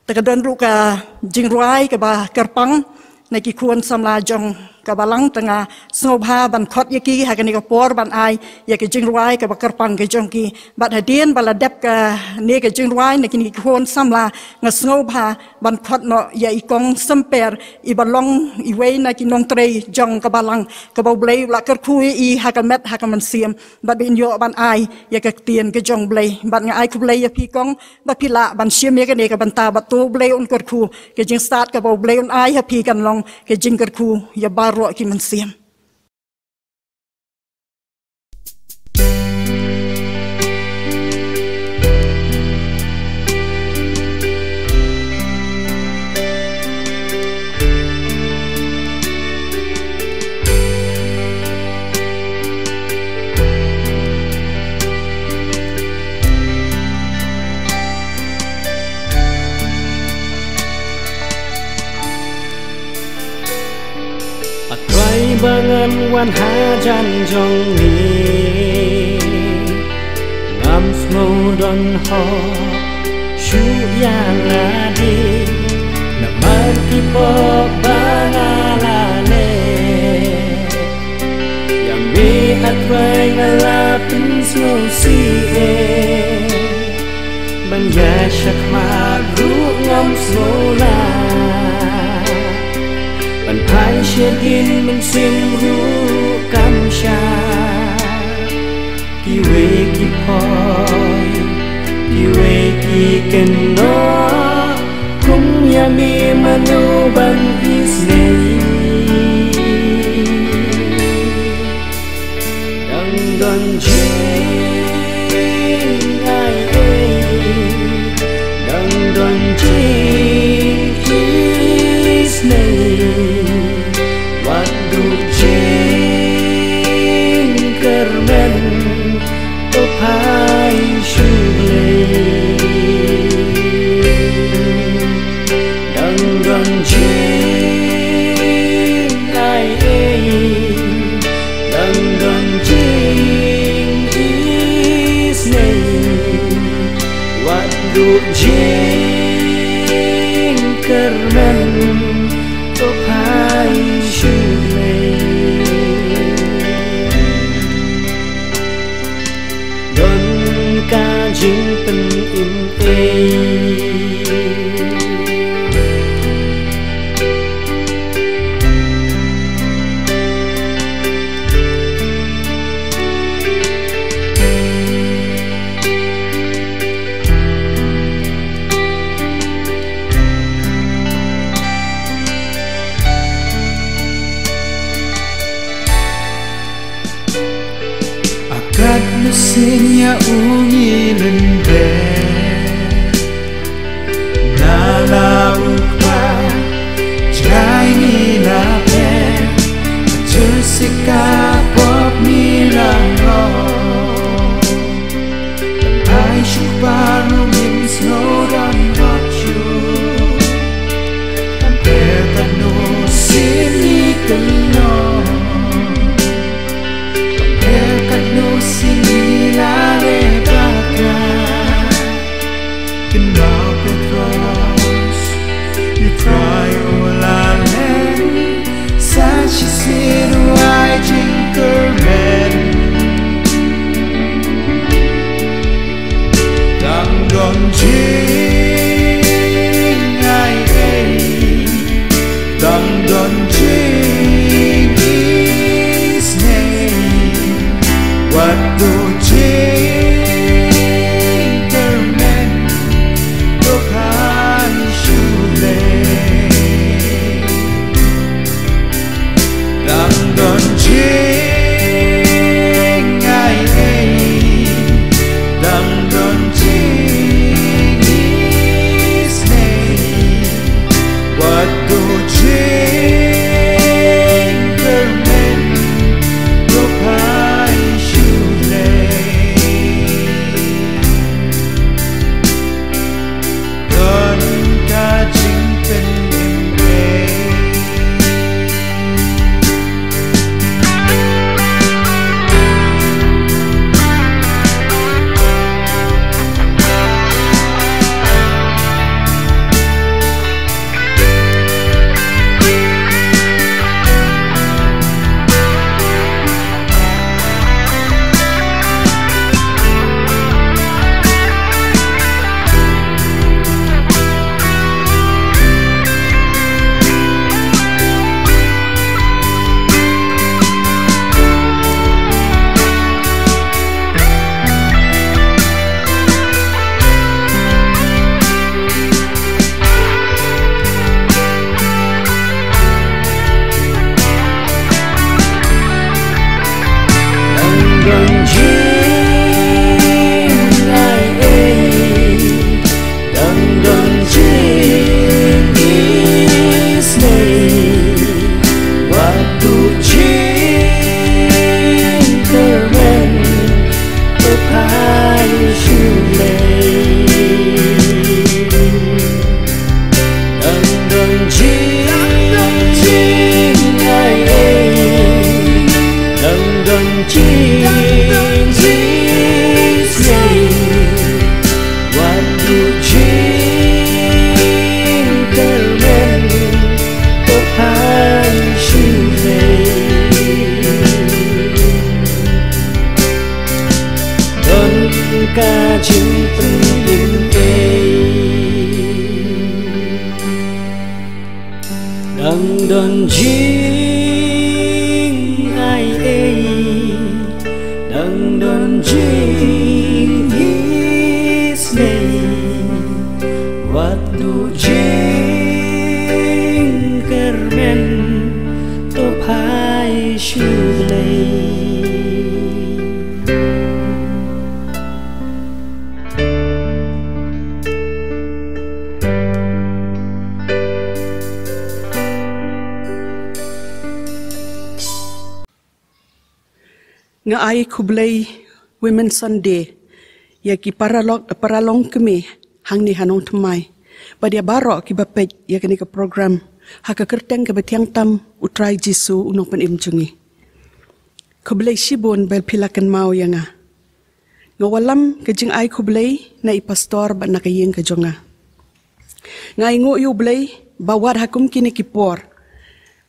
Te ka don ruh ka jingrwai kaba kyrpang na ki khun samla jong ka balang, te nga sngewbha ban khot ïa ki ha kane ka por ban ai ïa ka jingrwai kaba kyrpang ka jong ki. Bad hadien ba la dep kane ka jingrwai na kine ki khun samla, nga sngewbha ban khot noh ïa i Kong Symper, iba long iwei na ki nongtrei jong ka balang, kaba U Blei u la kyrkhu ïa i ha ka met ha ka mynsiem, bad ba in ïoh ban ai ïa ka ktien ka jong U Blei. Bad nga ai khublei ïa phi Kong, ba phi lah ban shim ïa kane ka bynta, bad to U Blei un kyrkhu, ka jingstad kaba U Blei un ai ha phi kan long ka jingkyrkhu ïa baroh ki mynsiem. A Trai ba ngan wan hajan jong me, ngam sngew don hok shuh ïa lade, namar ki pop ba nga la leh. Ïa me A Trai nga la pynsngewsih eh, ban ïaid shakhmat ruh ngam sngew lah, ban phai shadien mynsiem ruh kam shah. Kiwei ki poi, kiwei ki kynnoh, kum ïa me mano ban isynei. Dang don jingai ei, dang don jingisynei, wat duh jingkyrmen, to phai sha U Blei. Dang don jingai ei, dang don jingisynei, wat duh jingkyrmen, to phai sha U Blei. Don ka jingpynim ei. A Kat mynsiem ïa u ngi lyndet na la u Kpa, jngai ngi la pep, jylliew ka pop ngi la rong. Ai shu Kpa ruh ngim sngew Dang don jingai ei, dang don jingisnei, wat duh jingkyrmen, to phai shu Blei. Nga ai khublei Women Sunday ïa ki paralok, paralong kmie hangne ha Nongthymmai, bad ïa baroh kiba peit ïa kane ka program ha ka kyrteng kaba thiang tam U Trai Jisu U Nongpynim jong ngi. Khublei shibun ba phi la kynmaw ïa nga. Nga wallam ka jingai khublei na i pastor bad na ka ïing ka jong nga. Nga ainguh ïa U Blei ba wat ha kum kine ki por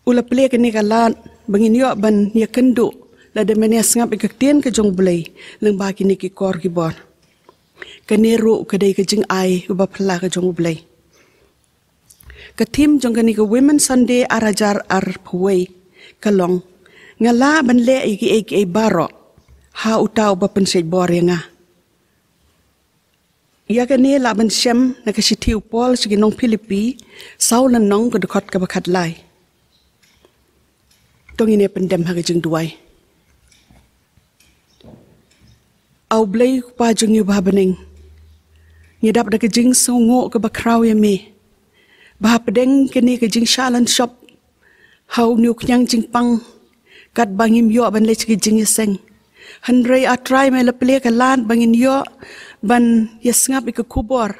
u la plie kane ka lad ba ngin ïoh ban ïakynduh lada men ïasngap ïa ka ktien ka jong U Blei lyngba kine ki kor ki bor. Kane ruh ka dei ka jingai uba phylla ka jong U Blei. Ka theme jong kane ka Women Sunday ar hajar arphew wei ka long, nga lah ban leh ïa kiei kiei baroh ha uta uba pynshait bor ïa nga. Ïa kane lah ban shem na ka shithi u Paul sha ki nong Philippi, saw lynnong, ka dkhot kaba khatlai. To ngin ïa pyndem ha ka jingduwai. A U Blei Kpa jong ngi uba ha bneng, ngi dap da ka jingsngewnguh kaba khraw ïa me ba hapdeng kane ka jingshah lan shop ha une u khñiang jingpang, katba ngim ïoh ban leit sha ka jingïaseng, hynrei A Trai me la plie ka lad ba ngin ïoh ban ïasngap ïa ka khubor,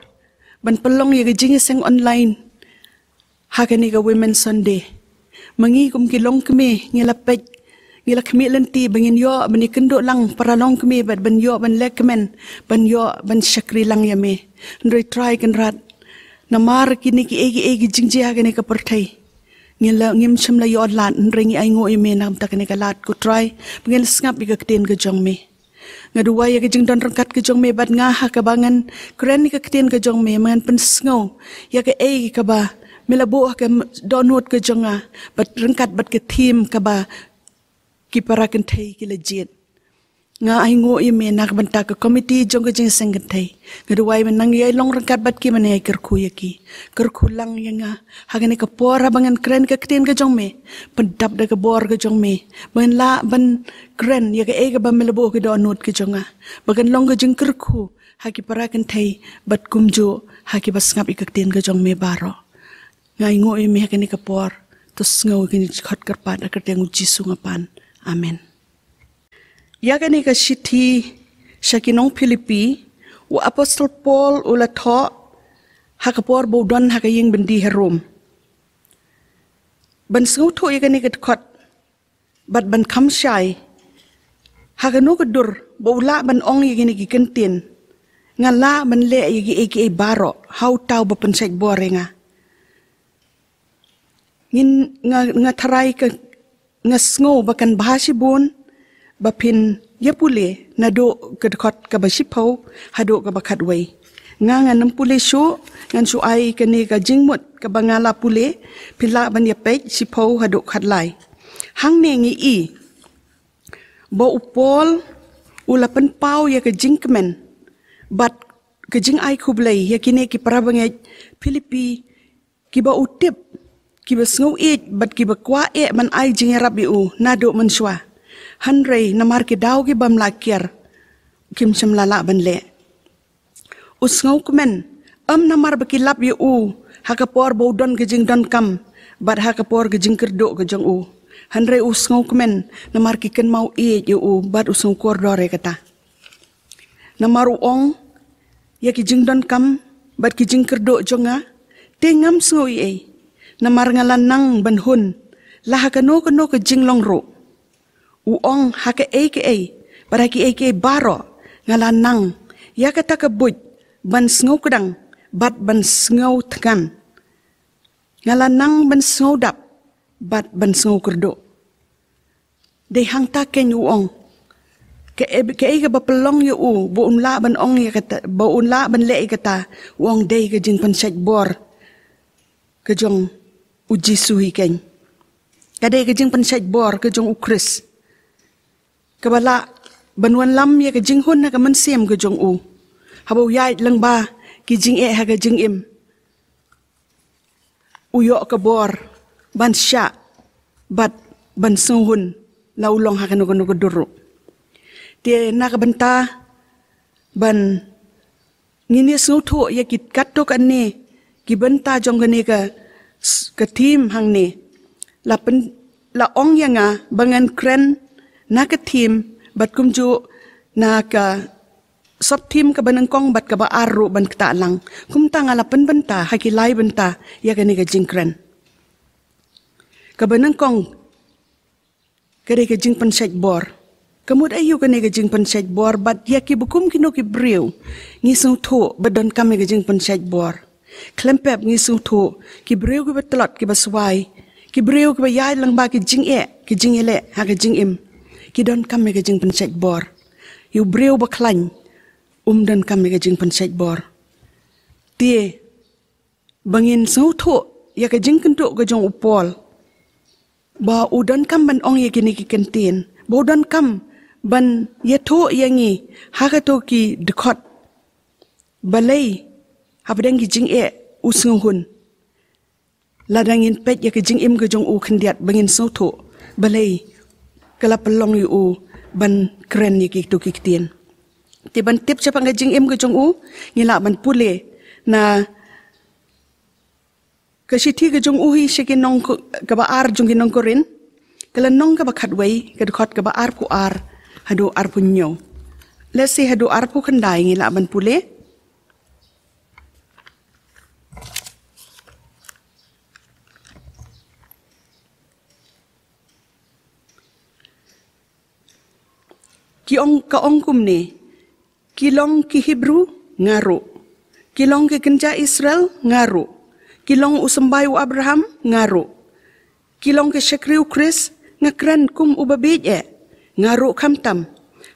ban pynlong ïa ka jingïaseng online ha kane ka Women Sunday. Ma ngi kum ki longkmie ngi la peit, ngi la khmih lynti ba ngin ïoh ban ïakynduh lang para longkmie bad ban ïoh ban lehkmen, ban ïoh ban shakri lang ïa me. Hynrei Trai Kynrad, namar kine kiei kiei ki jingjia ha kane ka pyrthei, ngi la, ngim shym la ïoh lad, hynrei ngi ainguh ïa me na ka bynta kane ka lad, ko Trai, ba ngin sngap ïa ka ktien ka jong me. Nga duwai ïa ka jingdon ryngkat ka jong me bad nga, ha kaba ngan kren ïa ka ktien ka jong me, ba ngan pynsngew ïa kaei kaba me la buh ha ka dohnud ka jong nga, bad ryngkat bad ka theme kaba ki para kynthei ki la jied. Nga ainguh ïa me na ka bynta ka komiti jong ka jingïaseng kynthei. Nga duwai ba ngan ïai long ryngkat bad ki, ba ngan ïai kyrkhu ïa ki. Kyrkhu lang ïa nga ha kane ka por haba ngan kren ka ktien ka jong me, pyndap da ka bor ka jong me, ba ngan lah ban kren ïa kaei kaba me la buh ha ka dohnud ka jong nga, ba kan long ka jingkyrkhu ha ki para kynthei bad kumjuh ha kiba sngap ïa ka ktien ka jong me baroh. Nga ainguh ïa me ha kane ka por. To sngew ïa kane ka dkhot kyrpad, ha ka kyrteng U Jisu nga pan. Amen. Ïa kane ka shithi sha ki nong Philippi, u apostol Paul u la thoh ha ka por ba u don ha ka ïing byndi ha Rom. Ban sngewthuh ïa kane ka dkhot bad ban kham shai ha kano ka dur ba u lah ban ong ïa kine ki kyntien, nga lah ban leh ïa kiei kiei baroh ha uta uba pynshait bor ïa nga. Ngin, nga, nga tharai ka, nga sngew ba kan bha shibun ba phin ïa pule naduh ka dkhot kaba shiphew haduh kaba khatwei. Nga, ngan ym pule shuh, ngan shu ai kane ka jingmut kaba nga la pule, phi lah ban ïa peit shiphew haduh khatlai. Hangne ngi i ba u Paul u la pynpaw ïa ka jingkmen bad ka jingai khublei ïa kine ki para bangeit Philippi, kiba u tip, kiba sngew ïeit bad kiba kwah eh ban ai jingïarap ïa u naduh mynshuwa. Hynrei namar ki daw ki bym lah kiar, kim shym la lah ban leh. U sngewkmen, ym namar ba ki lap ïa u ha ka por ba u don ka jingdonkam bad ha ka por ka jingkyrduh ka jong u, hynrei u sngewkmen namar ki kynmaw ïeit ïa u bad u sngewkordor ïa kata. Namar u ong, ïa ki jingdonkam bad ki jingkyrduh jong nga, te ngam sngew ei ei, namar nga la nang ban hun la ha kano kano ka jinglong ruh. U ong, ha kaei kaei bad ha kiei kiei baroh nga la nang, ïa kata ka buit, ban sngewkdang bad ban sngewthngan. Nga la nang ban sngewdap bad ban sngewkyrduh. Dei hangta keiñ, u ong, kaei, kaei kaba pynlong ïa u ba un lah ban ong ïa kata, ba un lah ban leh ïa kata, u ong, dei ka jingpynshait bor ka jong U Jisu hi keiñ. Ka dei ka jingpynshait bor ka jong u Khrist, kaba lah ban wanlam ïa ka jinghun ha ka mynsiem ka jong u. Haba u ïaid lyngba ki jingeh ha ka jingim, u ïoh ka bor ban shah bad ban sngewhun la u long ha kano kano ka dur ruh. Te na ka bynta ban ngin ïa sngewthuh ïa ki katto katne ki bynta jong kane ka, ka theme hangne, la pyn, la ong ïa nga ba ngan kren na ka theme bad kumjuh na ka sub theme kaba nyngkong bad kaba ar ruh ban ktah lang. Kumta nga la pynbynta ha ki lai bynta ïa kane ka jingkren. Kaba nyngkong ka dei ka jingpynshait bor. Ka mut aïu kane ka jingpynshait bor, bad ïa kiba kum kino ki briew ngi sngewthuh ba donkam ïa ka jingpynshait bor? Khlem pep ngi sngewthuh ki briew kiba tlot, kiba swai, ki briew kiba ïaid lyngba ki jingeh, ki jingïaleh ha ka jingim, ki donkam ïa ka jingpynshait bor. Ïa u briew ba khlaiñ um donkam ïa ka jingpynshait bor. Te ba ngin sngewthuh ïa ka jingkynduh ka jong u Paul, ba u donkam ban ong ïa kine ki kyntien, ba u donkam ban ïathuh ïa ngi ha kato ki dkhot balei hapdeng ki jingeh u sngewhun. Lada ngin peit ïa ka jingim ka jong u khyndiat ba ngin sngewthuh balei ka la pynlong ïa u ban kren ïa kito ki ktien. Te ban tip shaphang ka jingim ka jong u, ngi lah ban pule na ka shithi ka jong u hi sha ki nong, kaba ar jong ki nong Korinth, ka lynnong kaba khatwei, ka dkhot kaba arphew ar haduh arphew hynñiew. Lehse haduh arphew khyndai ngi lah ban pule. Ki ong, ka ong kumne: Ki long ki Hebru? Nga ruh. Ki long ki kynja Israel? Nga ruh. Ki long u symbai u Abraham? Nga ruh. Ki long ki shakri u Khrist? Nga kren kum uba bieit eh? Nga ruh khamtam.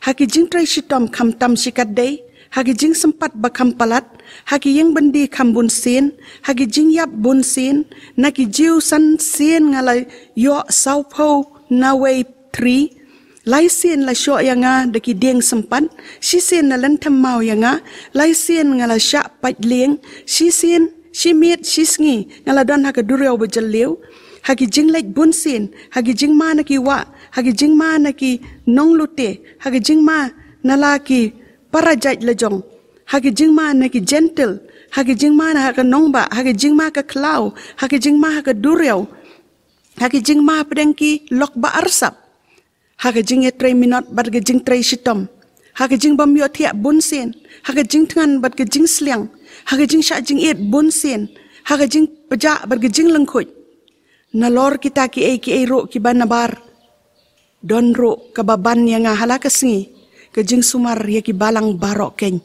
Ha ki jingtrei shitom khamtam shikatdei, ha ki jingsympat ba kham palat, ha ki ïing byndi kham bunsien, ha ki jingïap bunsien, na ki jiew san sien nga la ïoh sawphew na wei thri. Lai sien la shoh ïa nga da ki dieng sympat, shisien la lynthem maw ïa nga, lai sien nga la shah pait lieng, shisien, shimiet, shisngi nga la don ha ka duriaw ba jylliew. Ha ki jingleit bunsien, ha ki jingma na ki wah, ha ki jingma na ki nonglute, ha ki jingma na la ki para jait lajong, ha ki jingma na ki Jentil, ha ki jingma na ha ka nongbah, ha ki jingma ka khlaw, ha ki jingma ha ka duriaw, ha ki jingma hapdeng ki lok ba arsap, ha ka jingïatrei minot bad ka jingtrei shitom, ha ka jingbym ïohthiah bunsien, ha ka jingthngan bad ka jingsliang, ha ka jingshah jingit bunsien, ha ka jingpjah bad ka jinglyngkhuid. Nalor kita kiei kiei ruh kiba nabar, don ruh kaba ban ïa nga ha la ka sngi, ka jingsumar ïa ki balang baroh keiñ.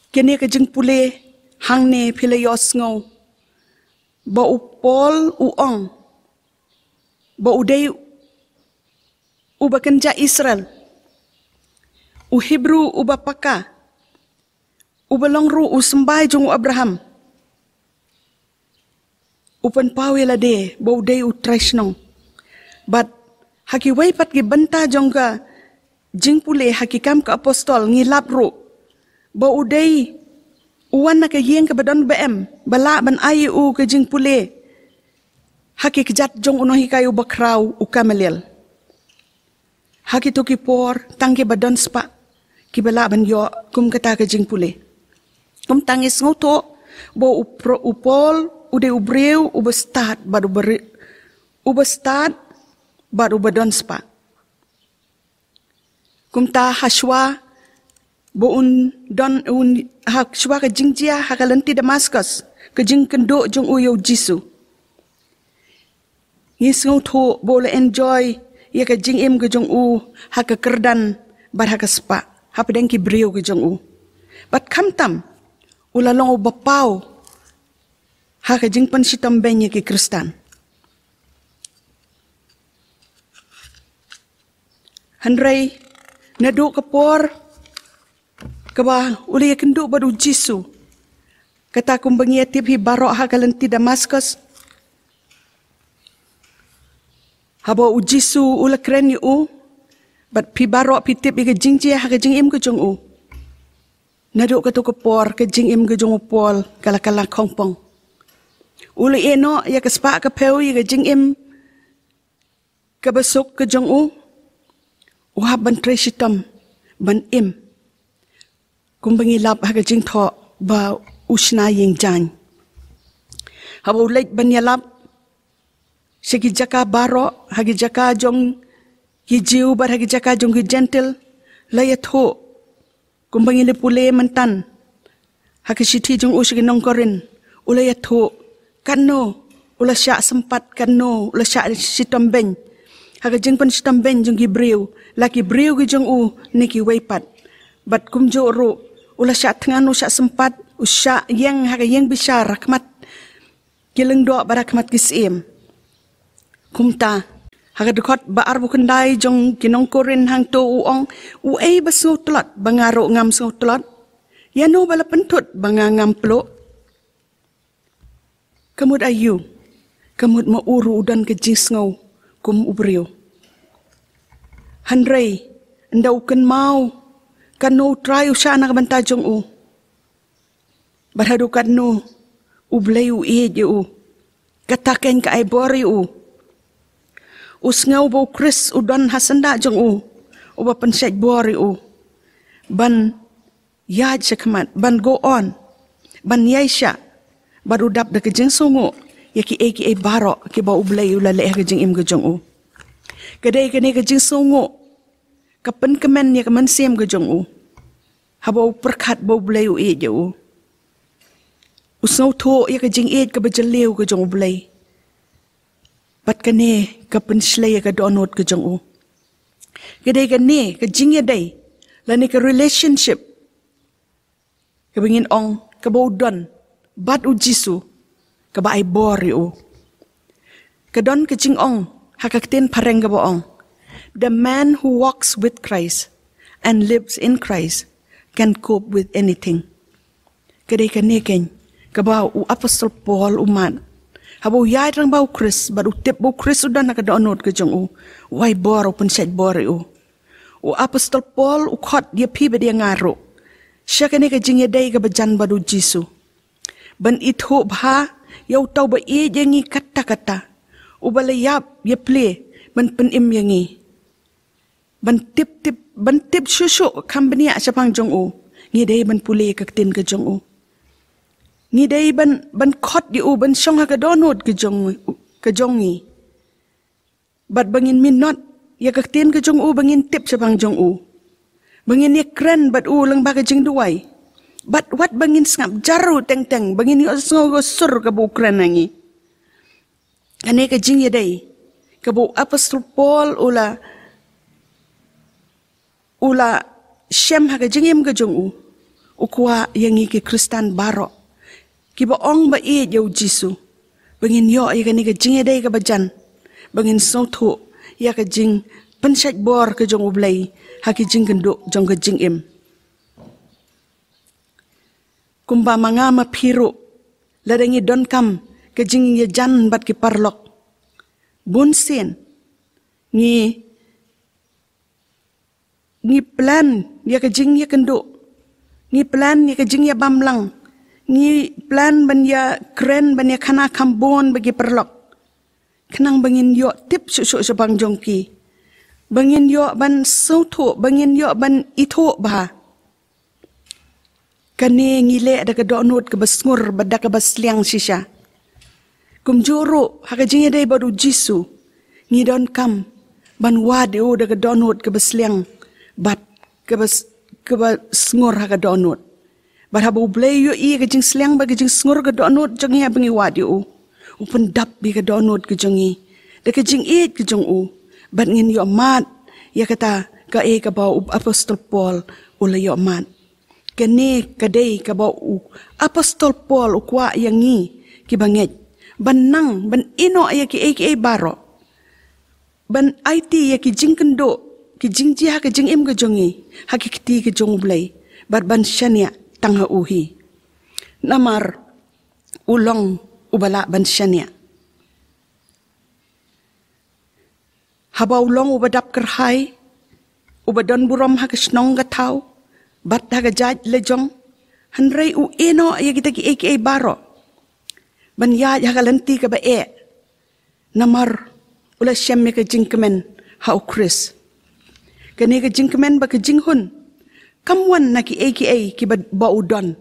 Kane ka jingpule hangne phi la ïohsngew ba u Paul u ong ba u dei uba kynja Israel, u Hebru uba paka, uba long ruh u symbai jong u Abraham, u pynpaw ïa lade ba u dei u trai shnong. Bad ha kiwei pat ki bynta jong ka jingpule ha Ki Kam ka Apostol ngi lap ruh ba u dei u wan na ka ïing kaba don ba em, ba lah ban ai ïa u ka jingpule ha ki kjat jong u nonghikai uba khraw, u Gamaliel. Ha kito ki por tang kiba don spah kiba lah ban ïoh kum kata ka jingpule. Kumta ngi sngewthuh ba u pro-, u Paul u dei u briew uba stad bad uba ri-, uba stad bad uba don spah. Kumta hashwa ba un don, un, hashwa ka jingjia ha ka lynti Damaskus, ka jingkynduh jong u ïa u Jisu, ngi sngewthuh ba u la enjoy ïa ka jingim ka jong u ha ka kyrdan bad ha ka spah hapdeng ki briew ka jong u. Bad khamtam u la long uba paw ha ka jingpynshitom beiñ ïa ki Khristan. Hynrei naduh ka por kaba u la ïakynduh bad u Jisu, Kata kumba ngi ïa tip hi baroh ha ka lynti Damaskus, haba u Jisu u la kren ïa u, bad phi baroh phi tip ïa ka jingjia ha ka jingim ka jong u. Naduh kato ka por ka jingim ka jong u Paul ka la kylla khongpong. U la ïeh noh ïa ka spah ka phew ïa ka jingim kaba suk ka jong u. U hap ban trei shitom ban im, kumba ngi lap ha ka jingthoh ba u shna ïing jaiñ. Haba u leit ban ïalap sha ki jaka baroh, ha ki jaka jong ki Jiw bad ha ki jaka jong ki Jentil, la ïathuh, kumba ngi la pule myntan ha ka shithi jong u sha ki nong Korinth, u la ïathuh katno u la shah sympat, katno u la shah shitom beiñ ha ka jingpynshitom beiñ jong ki briew, la ki briew ki jong u ne kiwei pat. Bad kumjuh ruh u la shah thngan, u shah sympat, u shah ïeng ha ka ïing bishar ha khmat ki lyngdoh bad ha khmat ki syiem. Kumta ha ka dkhot ba arphew khyndai jong ki nong Korinth hangto u ong, uei ba sngewtlot ba nga ruh ngam sngewtlot? Ïano ba la pynthut ba nga ngam pluh? Ka mut aïu? Ka mut ma u ruh u don ka jingsngew kum u briew. Hynrei ynda u kynmaw katno u Trai u shah na ka bynta jong u, bad haduh katno U Blei u ïeit ïa u, kata keiñ ka ai bor ïa u. U sngew ba U Khrist u don ha syndah jong u, uba pynshait bor ïa u ban ïaid shakhmat, ban go on, ban ïaishah, bad u dap da ka jingsngewnguh ïa kiei kiei baroh kiba U Blei u la leh ha ka jingim ka jong u. Ka dei kane ka jingsngewnguh ka pynkmen ïa ka mynsiem ka jong u haba u pyrkhat ba U Blei u ïeit ïa u. U sngewthuh ïa ka jingïeit kaba jylliew ka jong U Blei, bad kane ka pynshlei ïa ka dohnud ka jong u. Ka dei kane ka jingïadei lane ka relationship kaba ngin ong kaba u don bad U Jisu, kaba ai bor ïa u. Ka don ka jingong ha ka ktien phareng kaba ong, "The man who walks with Christ and lives in Christ can cope with anything." Ka dei kane keiñ kaba u apostol Paul u mad. Haba u ïaid rangbah U Khrist bad u tip ba U Khrist u don ha ka dohnud ka jong u, u ai bor, u pynshait bor ïa u. U apostol Paul u khot ïa phi bad ïa nga ruh sha kane ka jingïadei kaba jan bad U Jisu, ban ithuh bha ïa uta uba ïeit ïa ngi katta katta, uba la ïap ïa plie ban pynim ïa ngi. Ban tip tip, ban tip shuh shuh kham bniah shaphang jong u, ngi dei ban pule ka ktien ka jong u. Ngi dei ban, ban khot ïa u ban shong ha ka dohnud ka jong, ka jong ngi. Bad ba ngin minot ïa ka ktien ka jong u, ba ngin tip shaphang jong u, ba ngin ïakren bad u lyngba ka jingduwai. Bad wat ba ngin sngap jar ruh teng teng, ba ngin ïohsngew ka sur kaba u kren ha ngi. Kane ka jingïadei kaba u apostol Paul u la, u la shem ha ka jingim ka jong u, u kwah ïa ngi ki Khristan baroh kiba ong ba ïeit ïa U Jisu, ba ngin ïoh ïa kane ka jingïadei kaba jan, ba ngin sngewthuh ïa ka jingpynshait bor ka jong U Blei ha ki jingkynduh jong ka jingim. Kumba ma nga ma phi ruh, lada ngi donkam ka jingïajan bad ki paralok, bun sien ngi, ngi plan ïa ka jingïakynduh, ngi plan ïa ka jingïabamlang, ngi plan ban ïakren, ban ïakhana kham bun bad ki paralok, khnang ba ngin ïoh tip shuh shuh shaphang jong ki, ba ngin ïoh ban sngewthuh, ba ngin ïoh ban ithuh bha. Kane ngi leh da ka dohnud kaba sngur bad da kaba sliang shisha. Kumjuh ruh ha ka jingïadei bad U Jisu, ngi donkam ban wad ïa u da ka dohnud kaba sliang bad kaba s-, kaba sngur ha ka dohnud. Bad haba U Blei u ïohi ïa ka jingsliang bad ka jingsngur ka dohnud jong ngi haba ngi wad ïa u, u pyndap ïa ka dohnud ka jong ngi da ka jingïeit ka jong u, bad ngin ïoh mad ïa kata kaei kaba u apostol Paul u la ïoh mad. Kane ka dei kaba u apostol Paul u kwah ïa ngi kiba ngeit, ban nang ban ïehnoh ïa kiei kiei baroh, ban aiti ïa ki jingkynduh, ki jingjia ha ka jingim ka jong ngi ha ki kti ka jong U Blei, bad ban shaniah tang ha u hi. Namar u long uba lah ban shaniah. Haba u long uba dap kyrhai, uba don burom ha ka shnong ka thaw, bad ha ka jait lajong, hynrei u ïehnoh ïa kita kiei kiei baroh ban ïaid ha ka lynti kaba eh, namar u la shem ïa ka jingkmen ha u Khrist. Kane ka jingkmen bad ka jinghun kam wan na kiei kiei kiba, ba u don,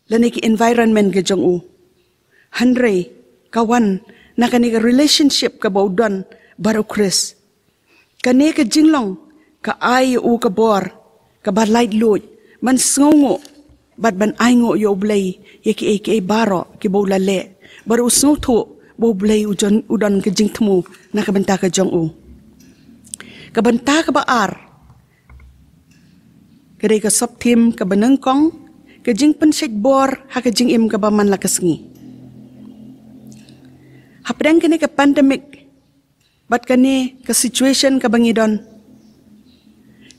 lane ki environment ka jong u. Hynrei ka wan na kane ka relationship kaba u don bad u Khrist. Kane ka jinglong ka ai ïa u ka bor kaba laitluid ban sngewnguh bad ban ainguh ïa u Blei ïa kiei kiei baroh kiba u la leh, bad u sngewthuh ba u Blei u jon-, u don ka jingthmu na ka bynta ka jong u. Ka bynta kaba ar, ka dei ka sub-theme kaba nyngkong, ka jingpynshait bor ha ka jingim kaba man la ka sngi. Hapdeng kane ka pandemic bad kane ka situation kaba ngi don,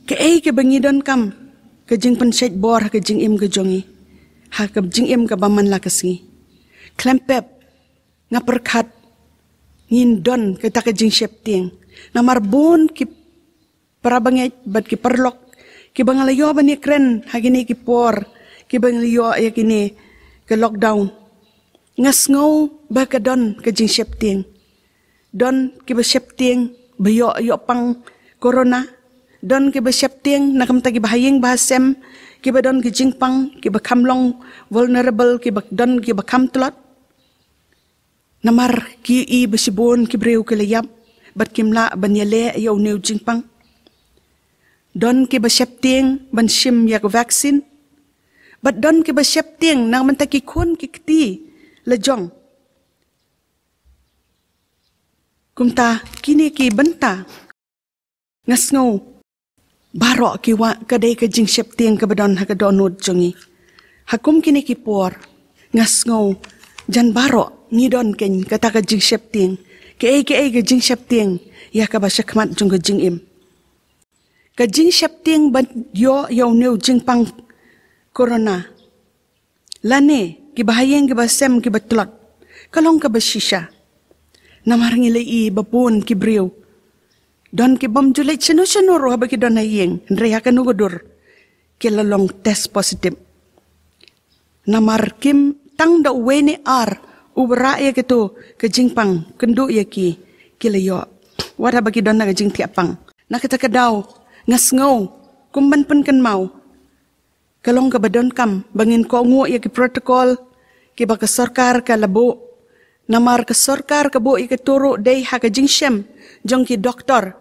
kaei kaba ngi donkam? Ka jingpynshait bor ha ka jingim ka jong ngi, ha ka jingim kaba man la ka sngi. Khlem pep, nga pyrkhat ngin don kata ka jingsheptieng. Namar bun ki parabangeit bad ki paralok kiba nga la ïoh ban ïakren ha kine ki por kiba nga la ïoh ïa kine ka lockdown, nga sngew ba ka don ka jingsheptieng. Don kiba sheptieng ba ïoh, ïoh pang corona. Don kiba sheptieng na ka bynta kiba ha ïing ba ha sem, kiba don ki jingpang, kiba kham long vulnerable, kiba don kiba kham tlot. Namar ki ïohi ba shibun ki briew ki la ïap bad kim lah ban ïaleh ïa une u jingpang. Don kiba sheptieng ban shim ïa ka vaccine, bad don kiba sheptieng na ka bynta ki khun ki kti lajong. Kumta kine ki bynta, nga sngew baroh ki wah ka dei ka jingsheptieng kaba don ha ka dohnud jong ngi. Ha kum kine ki por, nga sngew jan baroh ngi don keiñ kata ka jingsheptieng. Kaei kaei ka jingsheptieng ïa kaba shakhmat jong ka jingim. Ka jingsheptieng ban ïoh ïa une u jingpang corona, lane kiba ha ïing kiba sem kiba tlot, ka long kaba shisha. Namar ngi la ïohi ba bun ki briew, don ki bym ju leit shano shano ruh haba ki don ha ïing, hynrei ha kano ka dur ki la long test positive. Namar kim, tang da uwei ne ar uba rah ïa kato ka jingpang kynduh ïa ki, ki la ïoh, wat haba ki don ha ka jingthiah pang. Na kata ka daw, nga sngew kum ban pynkynmaw, ka long kaba donkam ba ngin kohnguh ïa ki protocol kiba ka sorkar ka la buh. Namar ka sorkar ka buh ïa kato ruh dei ha ka jingshem jong ki doktor,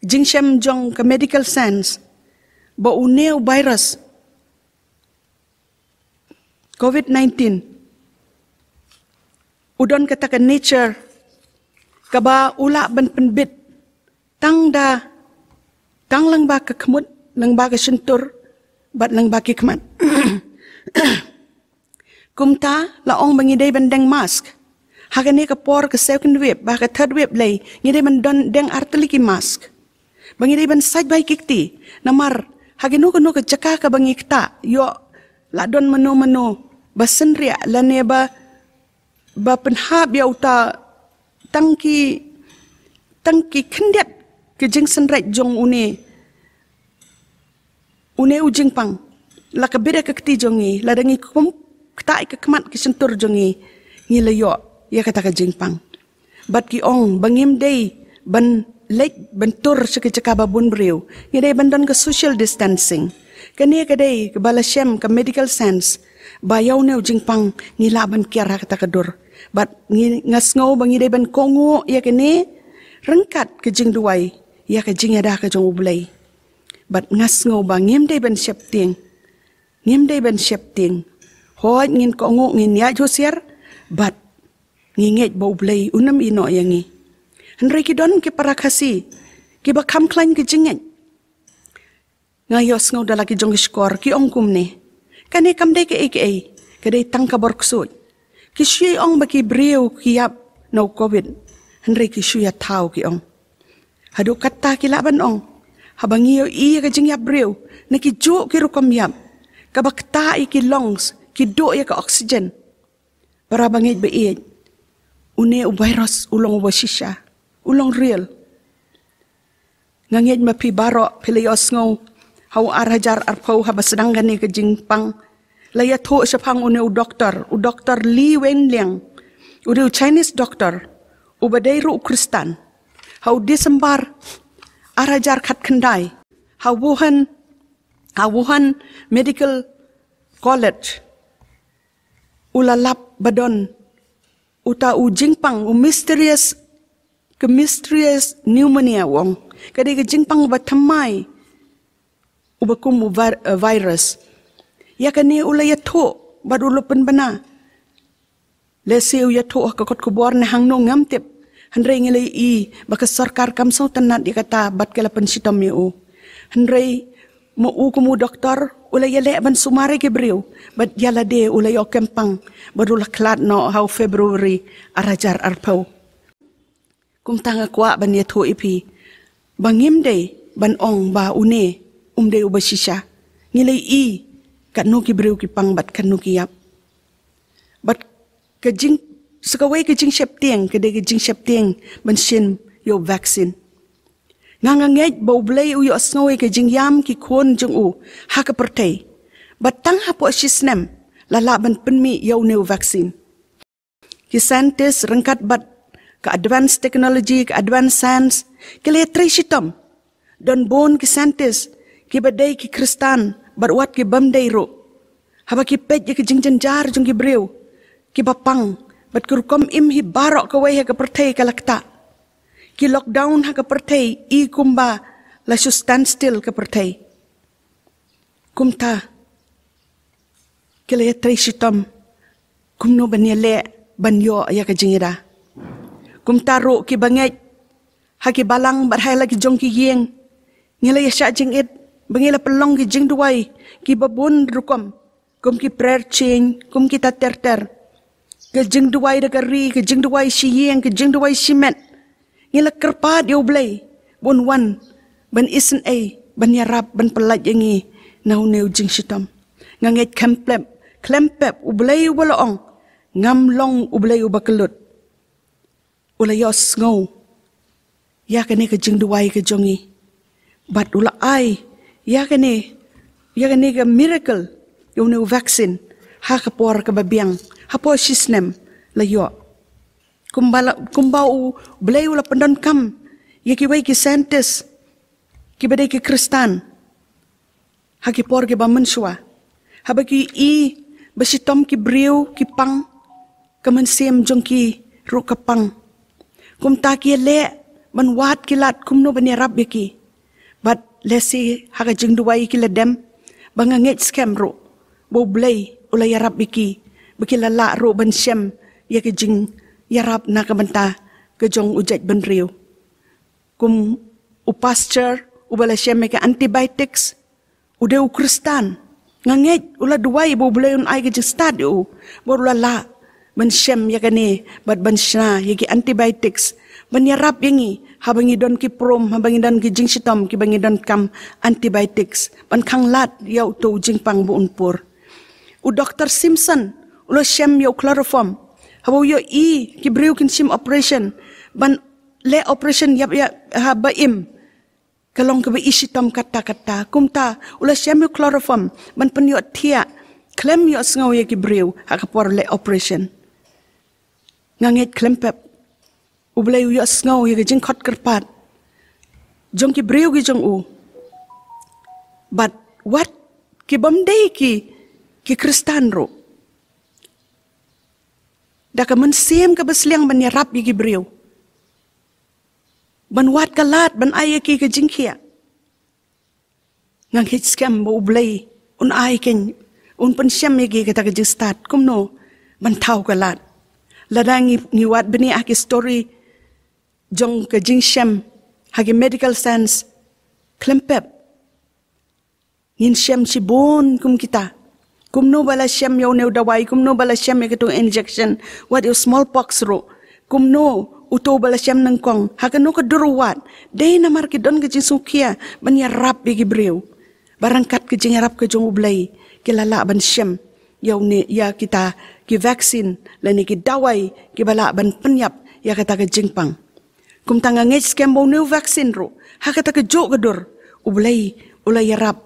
jingshem jong ka medical science, ba une u virus covid nineteen u don kata ka nature kaba u lah ban pynbit tang da, tang lyngba ka khmut, lyngba ka shyntur, bad lyngba ki khmat. Kumta la ong ba ngi dei ban deng mask. Ha kane ka por ka second wave, ba ka third wave lei, ngi dei ban don deng artylli ki mask. Ba ngi dei ban sait bai ki kti. Namar ha kano kano ka jaka kaba ngi ktah, ïoh la don mano mano ba synriah lane ba, ba pynhap ïa uta tang ki, tang ki khyndiat ki jingsynreit jong une, une u jingpang. La ka bit ïa ka kti jong ngi, lada ngi kum ktah ïa ka khmat ka shyntur jong ngi, ngi la ïoh ïa kata ka jingpang. Bad ki ong ba ngim dei ban leit ban tur sha ka jaka ba bun briew. Ngi dei ban don ka social distancing. Kane ka dei kaba la shem ka medical science ba ïa une u jingpang ngi lah ban kiar ha kata ka dur. Bad ngi, nga sngew ba ngi dei ban kohnguh ïa kane ryngkat ka jingduwai ïa ka jingïada ka jong U Blei. Bad nga sngew ba ngim dei ban sheptieng. Ngim dei ban sheptieng. Hooid, ngin kohnguh, ngin ïaid husiar, bad ngi ngeit ba U Blei un ym ïehnoh ïa ngi. Hynrei ki don ki para Khasi kiba kham khlaiñ ki jingngeit. Nga ïohsngew da la ki jong ki shkor ki ong kumne: Kane kam dei kaei kaei, ka dei tang ka bor ksuid. Ki shu ong ba ki briew ki ïap na u covid, hynrei ki shu ïa thaw, ki ong. Haduh katta ki lah ban ong, haba ngi ïohi ïa ka jingïap briew na kijuh ki rukom ïap, kaba ktah ïa ki lungs, ki duh ïa ka oxygen. Para bangeit ba ïeit, une u virus u long uba shisha, u long real. Nga ngeit ma phi baroh phi la ïohsngew ha u ar hajar arphew haba sdang kane ka jingpang, la ïathuh shaphang une u doktor, u doktor Li Wenliang, u dei u Chinese doktor uba dei ruh u Khristan. Ha u December ar hajar khatkhyndai, ha Wuhan, ha Wuhan Medical College, u la lap ba don uta u jingpang, u mysterious, ka mysterious pneumonia u ong. Ka dei ka jingpang ba thymmai, uba kum u vir-, eh, virus. Ïa kane u la ïathuh bad u la pynbna. Lehse u ïathuh ha ka kot khubor ne hangno ngam tip. Hynrei ngi la ïohi ba ka sorkar kam sngewtynnat ïa kata bad ka la pynshitom ïa u. Hynrei ma u kum u doktor u la ïaleh ban sumar ïa ki briew bad ïa lade u la ïoh kempang bad u la khlad noh ha u February ar hajar arphew. Kumta nga kwah ban ïathuh ïa phi ba ngim dei ban ong ba une um dei uba shisha. Ngi la ïohi katno ki briew ki pang bad katno ki ïap. Bad ka jing, sa kawei ka jingsheptieng ka dei ka jingsheptieng ban shim ïa u vaccine. Nga nga ngeit ba U Blei u ïohsngew ïa ka jingïam ki khun jong u ha ka pyrthei. Bad tang hapoh shi snem la lah ban pynmih ïa une u vaccine. Ki scientist ryngkat bad ka advanced technology, ka advanced science, ki la ïatrei shitom. Don bun ki scientist kiba dei ki Khristan bad wat ki bym dei ruh. Haba ki peit ïa ki jingjynjar jong ki briew kiba pang bad ki rukom im hi baroh kawei ha ka pyrthei ka la ktah. Ki lockdown ha ka pyrthei i kumba la shu standstill ka pyrthei. Kumta ki la ïatrei shitom kumno ban ïaleh ban ïoh ïa ka jingïada. Kumta ruh kiba ngeit ha ki balang bad ha la ki jong ki ïing, ngi la ïashah jingit ba ngi la pynlong ki jingduwai kiba bun rukom, kum ki prayer chain, kum kita ter ter. Ka jingduwai da ka ri, ka jingduwai shi ïing, ka jingduwai shimet. Ngi la kyrpad ïa U Blei ba un wan ban isynei, ban ïarap, ban pyllait ïa ngi na une u jingshitom. Nga ngeit khlem pep, khlem pep U Blei uba la ong, ngam long U Blei uba kyllut. U la ïohsngew ïa kane ka jingduwai ka jong ngi. Bad u la ai ïa kane, ïa kane ka miracle, ïa une u vaccine, ha ka por kaba biang, hapoh shi snem la ïoh. Kumba la, kumba U Blei u la pyndonkam ïa kiwei ki scientist kiba dei ki Khristan ha ki por kiba mynshuwa, haba ki i ba shitom ki briew ki pang, ka mynsiem jong ki ruh ka pang. Kumta ki leh ban wad ki lad kumno ban ïarap ïa ki. Bad lehse ha ka jingduwai ki la dem, ba nga ngeit skhem ruh ba U Blei u la ïarap ïa ki, ba ki la lah ruh ban shem ïa ka jingïarap na ka bynta ka jong u jaitbynriew. Kum u pastor uba la shem ïa ka antibiotics, u dei u Khristan. Nga ngeit u la duwai ba U Blei un ai ka jingstad ïa u, bad u la lah ban shem ïa kane bad ban shna ïa ki antibiotics ban ïarap ïa ngi haba ngi don ki prom, haba ngi don ki jingshitom kiba ngi donkam antibiotics ban khanglad ïa uto u jingpang ba un pur. U Doktor Simpson u la shem ïa u chloroform haba u ïohi ki briew kin shim operation, ban leh operation ïap ïap haba im, ka long kaba i shitom katta katta. Kumta u la shem ïa u chloroform ban pynïohthiah khlem ïohsngew ïa ki briew ha ka por leh operation. Nga ngeit khlem pep U Blei u ïohsngew ïa ka jingkhot kyrpad jong ki briew ki jong u. Bad wat ki bym dei ki, ki Khristan ruh, da ka mynsiem kaba sliang ban ïarap ïa ki briew, ban wad ka lad ban ai ïa ki ka jingkhiah. Nga ngeit skhem ba U Blei un ai kein, un pynshem ïa ki kata ka jingstad kumno ban thaw ka lad. Lada ngi, ngi wad bniah ha ki story jong ka jingshem ha ki medical science, khlem pep ngin shem shibun kum kita. Kumno ba la shem ïa une u dawai, kumno ba la shem ïa katu injection, wat ïa u smallpox ruh. Kumno uto ba la shem nyngkong, ha kano ka dur u wad, dei namar ki don ka jingsngewkhia ban ïarap ïa ki briew. Bad ryngkat ka jingïarap ka jong U Blei, ki la lah ban shem ïa une, ïa kita ki vaccine lane ki dawai kiba lah ban pynïap ïa kata ka jingpang. Kumta nga ngeit skhem ba une u vaccine ruh ha kata ka juh ka dur U Blei u la ïarap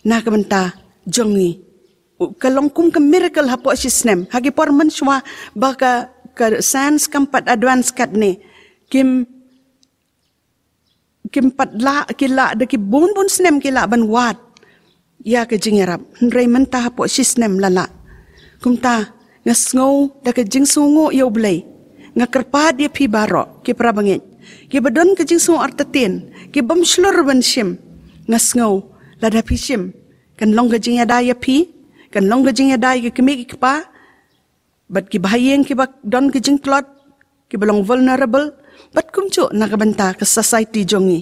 na ka bynta jong ngi. U, ka long kum ka miracle hapoh shisnem. Ha ki por mynshuwa ba ka, ka science kam pat advance katne, kim kim pat lah, ki lah da ki bun bun snem ki lah ban wad ïa ka jingïarap. Hynrei mynta hapoh shisnem la lah. Kumta nga sngew da ka jingsngewnguh ïa U Blei. Nga kyrpad ïa phi baroh ki para bangeit, kiba don ka jingsngew artatien, ki bym shlur ban shim. Nga sngew lada phi shim, kan long ka jingïada ïa phi, kan long ka jingïada ïa ki kmie ki kpa, bad kiba ha ïing kiba don ka jingtlot, kiba long vulnerable, bad kumjuh na ka bynta ka society jong ngi.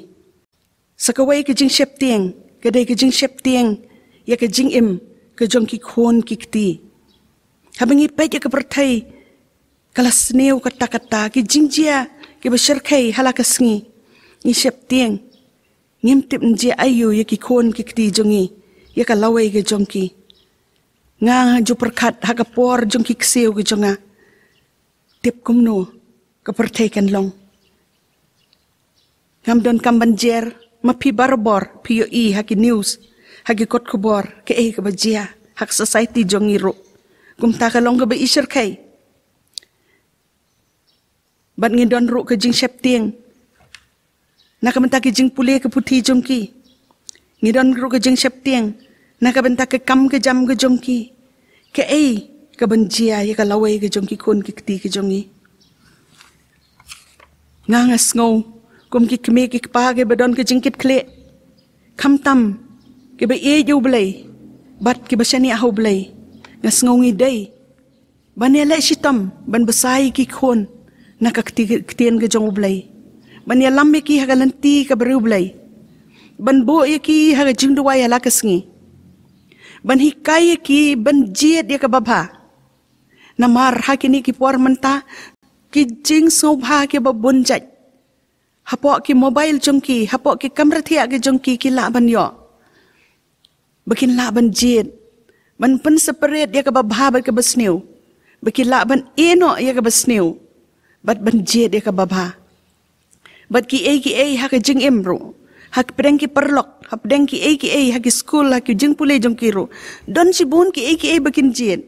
Sa kawei ka jingsheptieng ka dei ka jingsheptieng ïa ka jingim ka jong ki khun ki kti. Haba ngi peit ïa ka pyrthei ka la sniew katta katta, ki jingjia kiba shyrkhei ha la ka sngi, ngi sheptieng. Ngim tip ngi jia aïu ïa ki khun ki kti jong ngi, ïa ka lawei ka jong ki. Nga ju pyrkhat ha ka por jong ki ksiew ki jong nga. Tip kumno ka pyrthei kan long. Ngam donkam ban jer, ma phi barabor phi ïohi ha ki news, ha ki kot khubor, kaei kaba jia ha ka society jong ngi ruh. Kumta ka long kaba i shyrkhei. Bad ngi don ruh ka jingsheptieng na ka bynta ki jingpule ka puthi jong ki. Ngi don ruh ka jingsheptieng na ka bynta ka kam ka jam ka jong ki. Kaei kaban jia ïa ka lawei ka jong ki khun ki kti ka jong ngi. Nga, nga sngew kum ki kmie ki kpa kiba don ka jingkitkhlieh, khamtam kiba ïeit ïa U Blei bad kiba shaniah ha U Blei. Nga sngew ngi dei ban ïaleh shitom ban bsa ïa ki khun na ka kti-, ktien ka jong U Blei, ban ïalam ïa ki ha ka lynti ka briew Blei, ban buh ïa ki ha ka jingduwai ha la ka sngi, ban hikai ïa ki ban jied ïa kaba bha. Namar ha kine ki por mynta ki jingsngewbha kiba bun jait hapoh ki mobile jong ki, hapoh ki kamra thiah ki jong ki, ki lah ban ïoh ba kin lah ban jied, ban pynseparate ïa kaba bha bad kaba sniew, ba ki lah ban ïehnoh ïa kaba sniew bad ban jied ïa kaba bha. Bad kiei kiei ha ka jingim ruh, hapdeng ki paralok, hapdeng kiei kiei ha ki skul, ha ki jingpule jong ki ruh, don shibun kiei kiei ba kin jied.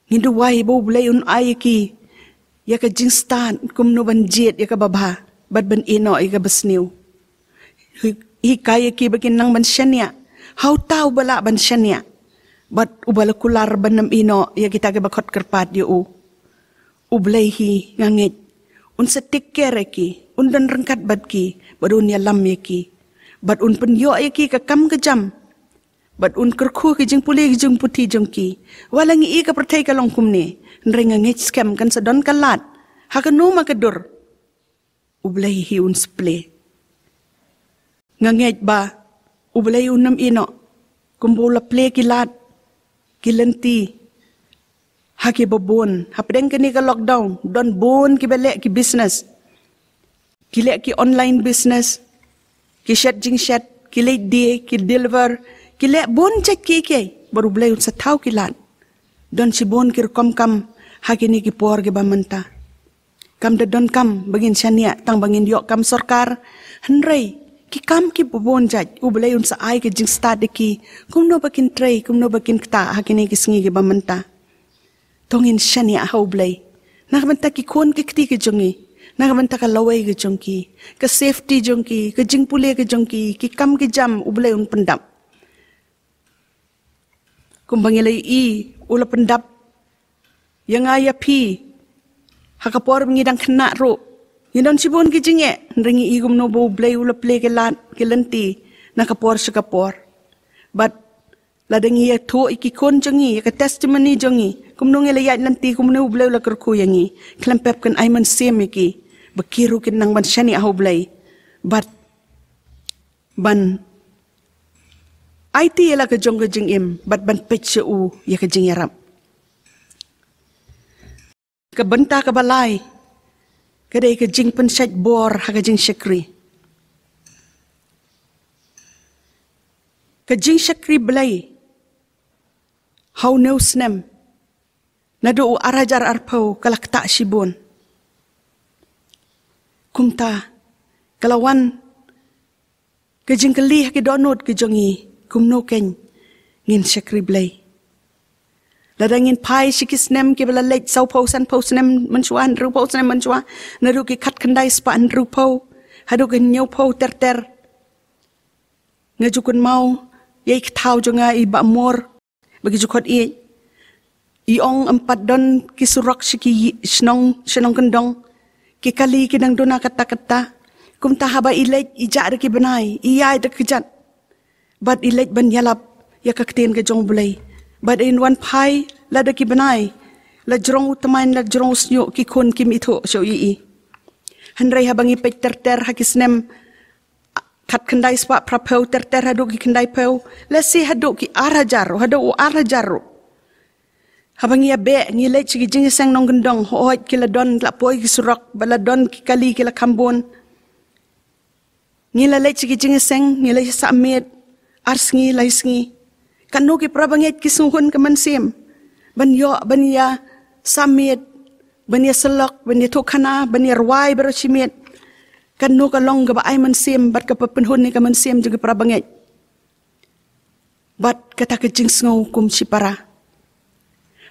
Ngi duwai ba U Blei un ai ïa ki ïa ka jingstad kumno ban jied ïa kaba bha bad ban ïehnoh ïa kaba sniew. Hi-, hikai ïa ki ba kin nang ban shaniah ha uta uba lah ban shaniah, bad uba la kular ban ym ïehnoh ïa kita kiba khot kyrpad ïa u. U Blei hi, nga ngeit un sa take care ïa ki, un don ryngkat bad ki, bad un ïalam ïa ki, bad un pynïoh ïa ki ka kam ka jam, bad un kyrkhu ki jingpule ki jingputhi jong ki. Wat la ngi i ka pyrthei ka long kumne, hynrei nga ngeit skhem kan sa don ka lad ha kano ma ka dur. U Blei hi un sa plie. Nga ngeit ba U Blei un ym ïehnoh, kumba u la plie ki lad ki lynti ha kiba bun. Hapdeng kane ka lockdown don bun kiba leh ki business. Ki leh ki online business, ki shet jingshet, ki leit die, ki deliver, ki leh bun jait kiei kiei, bad U Blei un sa thaw ki lad. Don shibun ki rukom kam ha kine ki por kiba mynta. Kam da donkam ba ngin shaniah tang ba ngin ïoh kam sorkar, hynrei ki kam kiba bun jait U Blei un sa ai ka jingstad ïa ki kumno ba kin trei, kumno ba kin ktah ha kine ki sngi kiba mynta. To ngin shaniah ha U Blei na ka bynta ki khun ki kti ki jong ngi, na ka bynta ka lawei ka jong ki, ka safety jong ki, ka jingpule ka jong ki, ki kam ki jam U Blei un pyndap. Kumba ngi la i, u la pyndap ïa nga ïa phi ha ka por ba ngi dang khynnah ruh. Ngi don shibun ki jingeh, hynrei ngi i kumno ba U Blei u la plie ki lad ki lynti na ka por sha ka por. Bad lada ngi ïathuh ïa ki khun jong ngi ïa ka testimony jong ngi, kumno ngi la ïaid lynti, kumno U Blei u la kyrkhu ïa ngi, khlem pep kan ai mynsiem ïa ki ba ki ruh kin nang ban shaniah ha U Blei bad ban aiti ïa la ka jong ka jingim bad ban peit sha u ïa ka jingïarap. Ka bynta kaba lai ka dei ka jingpynshait bor ha ka jingshakri. Ka jingshakri Blei Ha une u snem, naduh u ar hajar arphew ka la ktah shibun. Kumta ka la wan ka jingkylli ha ki dohnud ki jong ngi, kumno keiñ ngin shakri Blei. Lada ngin phai sha ki snem kiba la leit, sawphew sanphew snem mynshuwa, hynriewphew snem mynshuwa, naduh ki khatkhyndai spah hynriewphew haduh ki hynñiewphew ter ter, nga ju kynmaw ïa i kthaw jong nga i Bah Mor, ba ki ju khot ïeit. I ong ym pat don ki surok sha ki shnong, sha nongkyndong. Ki kali ki dang duna katta katta. Kumta haba i leit, i jah da ki bnai, i ïaid da kjat. Bad i leit ban ïalap ïa ka ktien ka jong U Blei. Bad in wan phai, lada ki bnai la jrong u tymmen, la jrong u shñiuh, ki khun kim ithuh shuh ïa i. Hynrei haba ngi peit ter ter ha ki snem khatkhyndai spah phraphew ter ter haduh ki khyndaiphew, lehse haduh ki ar hajar, haduh u ar hajar ruh. Haba ngi ïa beh, ngi leit sha ki jingïaseng nongkyndong, hooid ki la don, la poi ki surok, ba la don ki kali ki la kham bun. Ngi la leit sha ki jingïaseng, ngi la ïa sah miet ar sngi lai sngi. Katno ki parabangeit ki sngewhun ka mynsiem ban ïoh, ban ïa sah miet, ban ïa syllok, ban ïathuhkhana, ban ïa rwai baroh shi miet. Katno ka long kaba ai mynsiem bad kaba pynhun ïa ka mynsiem jong ki parabangeit. Bad kata ka jingsngew kum shipara.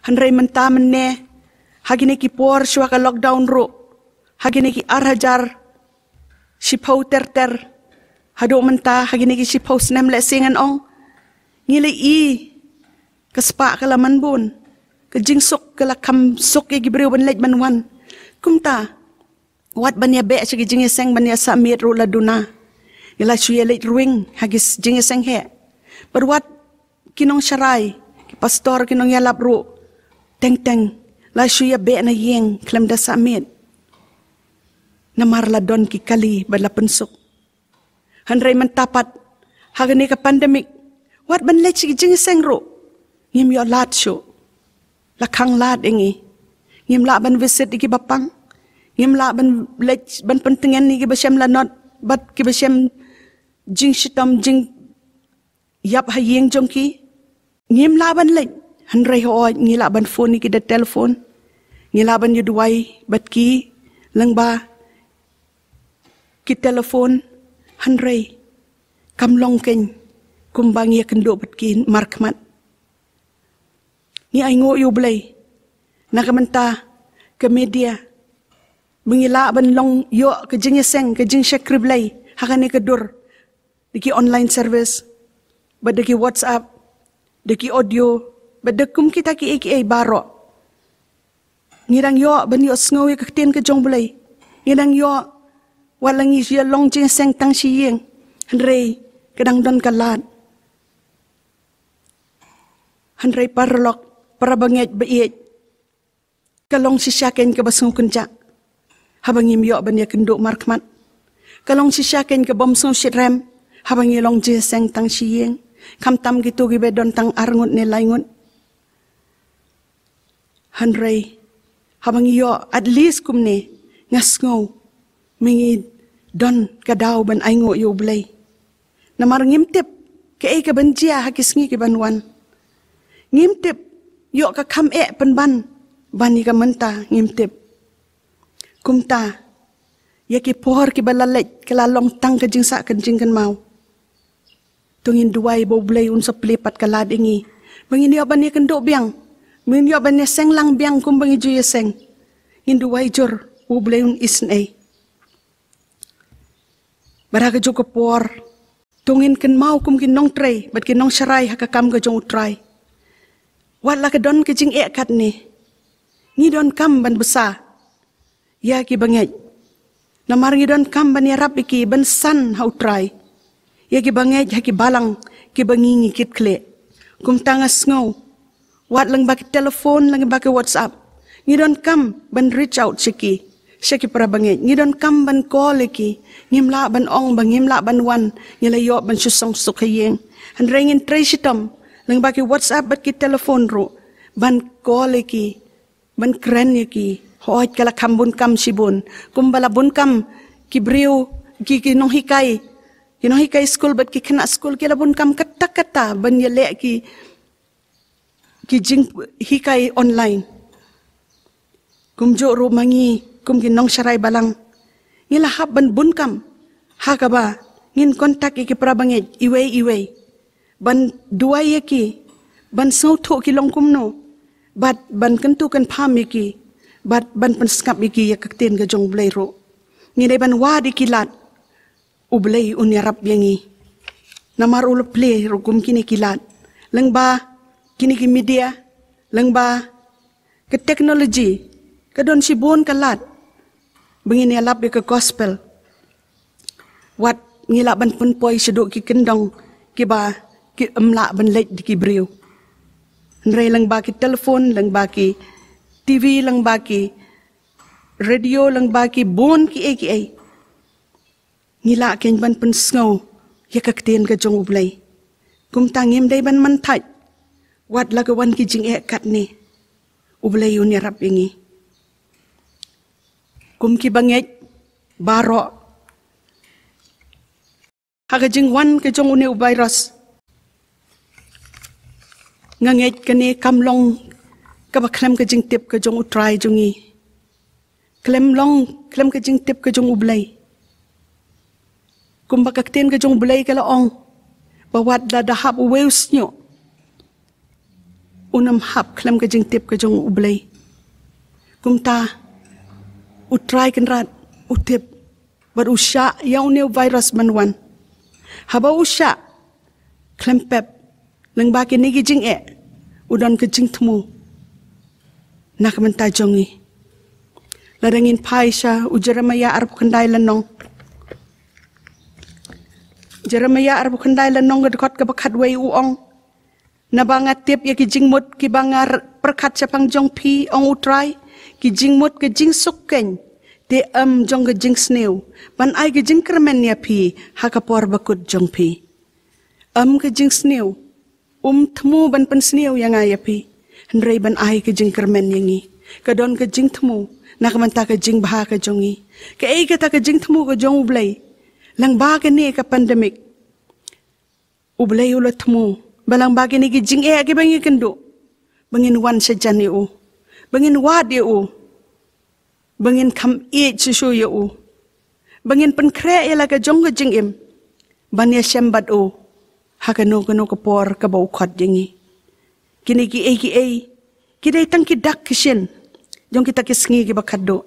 Hynrei mynta mynne, ha kine ki por shuwa ka lockdown ruh, ha kine ki ar hajar shiphew ter ter, haduh mynta ha kine ki shiphew snem lehse ngan ong, ngi la ïohi ka spah ka la man bun, ka jingsuk ka la kham suk ïa ki briew ban leit ban wan. Kumta wat ban ïa beh sha ki jingïaseng ban ïa sah miet ruh la duna. Ngi la shu ïa leit ruwing ha ki jingïaseng heh. Bad wat ki nongsharai, ki pastor, ki nongïalap ruh, teng teng la shu ïa beh na ïing khlem da sah miet. Namar la don ki kali bad la pynsuk. Hynrei mynta pat ha kane ka pandemic, wat ban leit sha ki jingïaseng ruh ngim ïoh lad shuh. La khang lad ïa ngi. Ngim lah ban visit ïa ki bapang. Ngim lah ban leit ban pyntngen ïa ki ba shem lanot bad ki ba shem jingshitom jing ïap ha ïing jong ki. Ngim lah ban leit, hynrei hooid ngi lah ban phone ïa ki da telephone. Ngi lah ban ïa duwai bad ki lyngba ki telephone, hynrei kam long keiñ kumba ngi ïa kynduh bad ki markhmat. Ngi ainguh ïa U Blei na ka bynta ka media ba ngi lah ban long ïoh ka jingïaseng, ka jingshakri Blei ha kane ka dur. Da ki online service, bad da ki WhatsApp, da ki audio, bad da kum kita kiei kiei baroh. Ngi dang ïoh ban ïohsngew ïa ka ktien ka jong U Blei. Ngi dang ïoh, wat la ngi ïa long jingïaseng tang shi ïing, hynrei ka dang don ka lad. Hynrei paralok, parabangeit ba ïeit, ka long shisha keiñ kaba sngewkynjah haba ngim ïoh ban ïa kynduh markhmat. Ka long shisha keiñ kabym sngewshitrhem haba ngi long jingïaseng tang shi ïing, khamtam kito kiba don tang ar ngut ne lai ngut. Hynrei haba ngi ïoh at least kumne, nga sngew me ngi don ka daw ban ainguh ïa U Blei. Namar ngim tip kaei kaban jia ha ki sngi kiban wan. Ngim tip ïoh ka kham eh pynban ban ïa ka mynta, ngim tip. Kumta ïa ki por kiba la leit ka la long tang ka jingsah ka jingkynmaw. To ngin duwai ba U Blei un sa plie pat ka lad ïa ngi ba ngin ïoh ban ïa kynduh biang, ba ngin ïoh ban ïa seng lang biang kumba ngi ju ïa seng. Ngin duwai jur ba U Blei un isynei. Bad ha kajuh ka por, to ngin kynmaw kum ki nongtrei bad ki nongsharai ha ka kam ka jong U Trai. Wat la ka don ka jingeh katne, ngi donkam ban bsa ïa ki bangeit. Namar ngi donkam ban ïarap ïa ki ban san ha U Trai, ïa ki bangeit ha ki balang kiba ngi ngi kit khlieh. Kumta nga sngew, wat lyngba ki telephone, lyngba ki WhatsApp, ngi donkam ban reach out sha ki, sha ki parabangeit. Ngi donkam ban call ïa ki. Ngim lah ban ong ba ngim lah ban wan, ngi la ïoh ban shu song suk ha ïing. Hynrei ngin trei shitom lyngba ki WhatsApp bad ki telephone ruh ban call ïa ki, ban kren ïa ki. Hooid ka la kham bun kam shibun, kumba la bun kam ki briew, ki, ki nonghikai, ki nonghikai skul bad ki khynnah skul ki la bun kam katta katta ban ïaleh ki ki jinghikai online. Kumjuh ruh ma ngi kum ki nongsharai balang, ngi la hap ban bun kam ha kaba ngin contact ïa ki para bangeit iwei iwei, ban duwai ïa ki, ban sngewthuh ki long kumno, bad ban kyntu kynpham ïa ki, bad ban pynsngap ïa ki ïa ka ktien ka jong U Blei ruh. Ngi dei ban wad ïa ki lad, U Blei un ïarap ïa ngi. Namar u la plie ruh kum kine ki lad, lyngba kine ki media, lyngba ka technology, ka don shibun ka lad ba ngin ïalap ïa ka gospel. Wat ngi lah ban pynpoi shaduh ki kyndong kiba kim lah ban leit da ki briew. Hynrei lyngba ki telephone, lyngba ki T V, lyngba ki radio, lyngba ki bun kiei kiei, ngi lah kein ban pynsngew ïa ka ktien ka jong U Blei. Kumta ngim dei ban mynthait, wat la ka wan ki jingeh katne, U Blei un ïarap ïa ngi. Kum ki bangeit baroh, ha ka jingwan ka jong une u virus, nga ngeit kane kam long kaba khlem ka jingtip ka jong U Trai jong ngi. Khlem long, khlem ka jingtip ka jong U Blei. Kumba ka ktien ka jong U Blei ka la ong, ba wat la da hap uwei u shñiuh, un ym hap khlem ka jingtip ka jong U Blei. Kumta U Trai Kynrad u tip, bad u shah ïa une u virus ban wan. Haba u shah, khlem pep, lyngba kine ki jingeh, u don ka jingthmu na ka bynta jong ngi. Lada ngin phai sha u Jeremiah arphew khyndai lynnong. Jeremiah arphew khyndai lynnong, ka dkhot kaba khatwei, u ong: Naba nga tip ïa ki jingmut kiba nga r-, pyrkhat shaphang jong phi, ong U Trai, ki jingmut ka jingsuk kein, te ym jong ka jingsniew, ban ai ka jingkyrmen ïa phi ha ka por bakut jong phi. Ym ka jingsniew, um thmu ban pynsniew ïa nga ïa phi, hynrei ban ai ka jingkyrmen ïa ngi. Ka don ka jingthmu na ka bynta ka jingbha ka jong ngi. Kaei kata ka jingthmu ka jong U Blei lyngba kane ka pandemic? U Blei u la thmu ba lyngba kine ki jingeh kiba ngi kynduh, ba ngin wan shajan ïa u, ba ngin wad ïa u, ba ngin kham ïeit shisha ïa u, ba ngin pynkhreh ïa la ka jong ka jingim ban ïashem bad u ha kano kano ka por kaba u khot ïa ngi. Kine kiei kiei ki dei tang ki dak ki shin jong kita ki sngi kiba khatduh.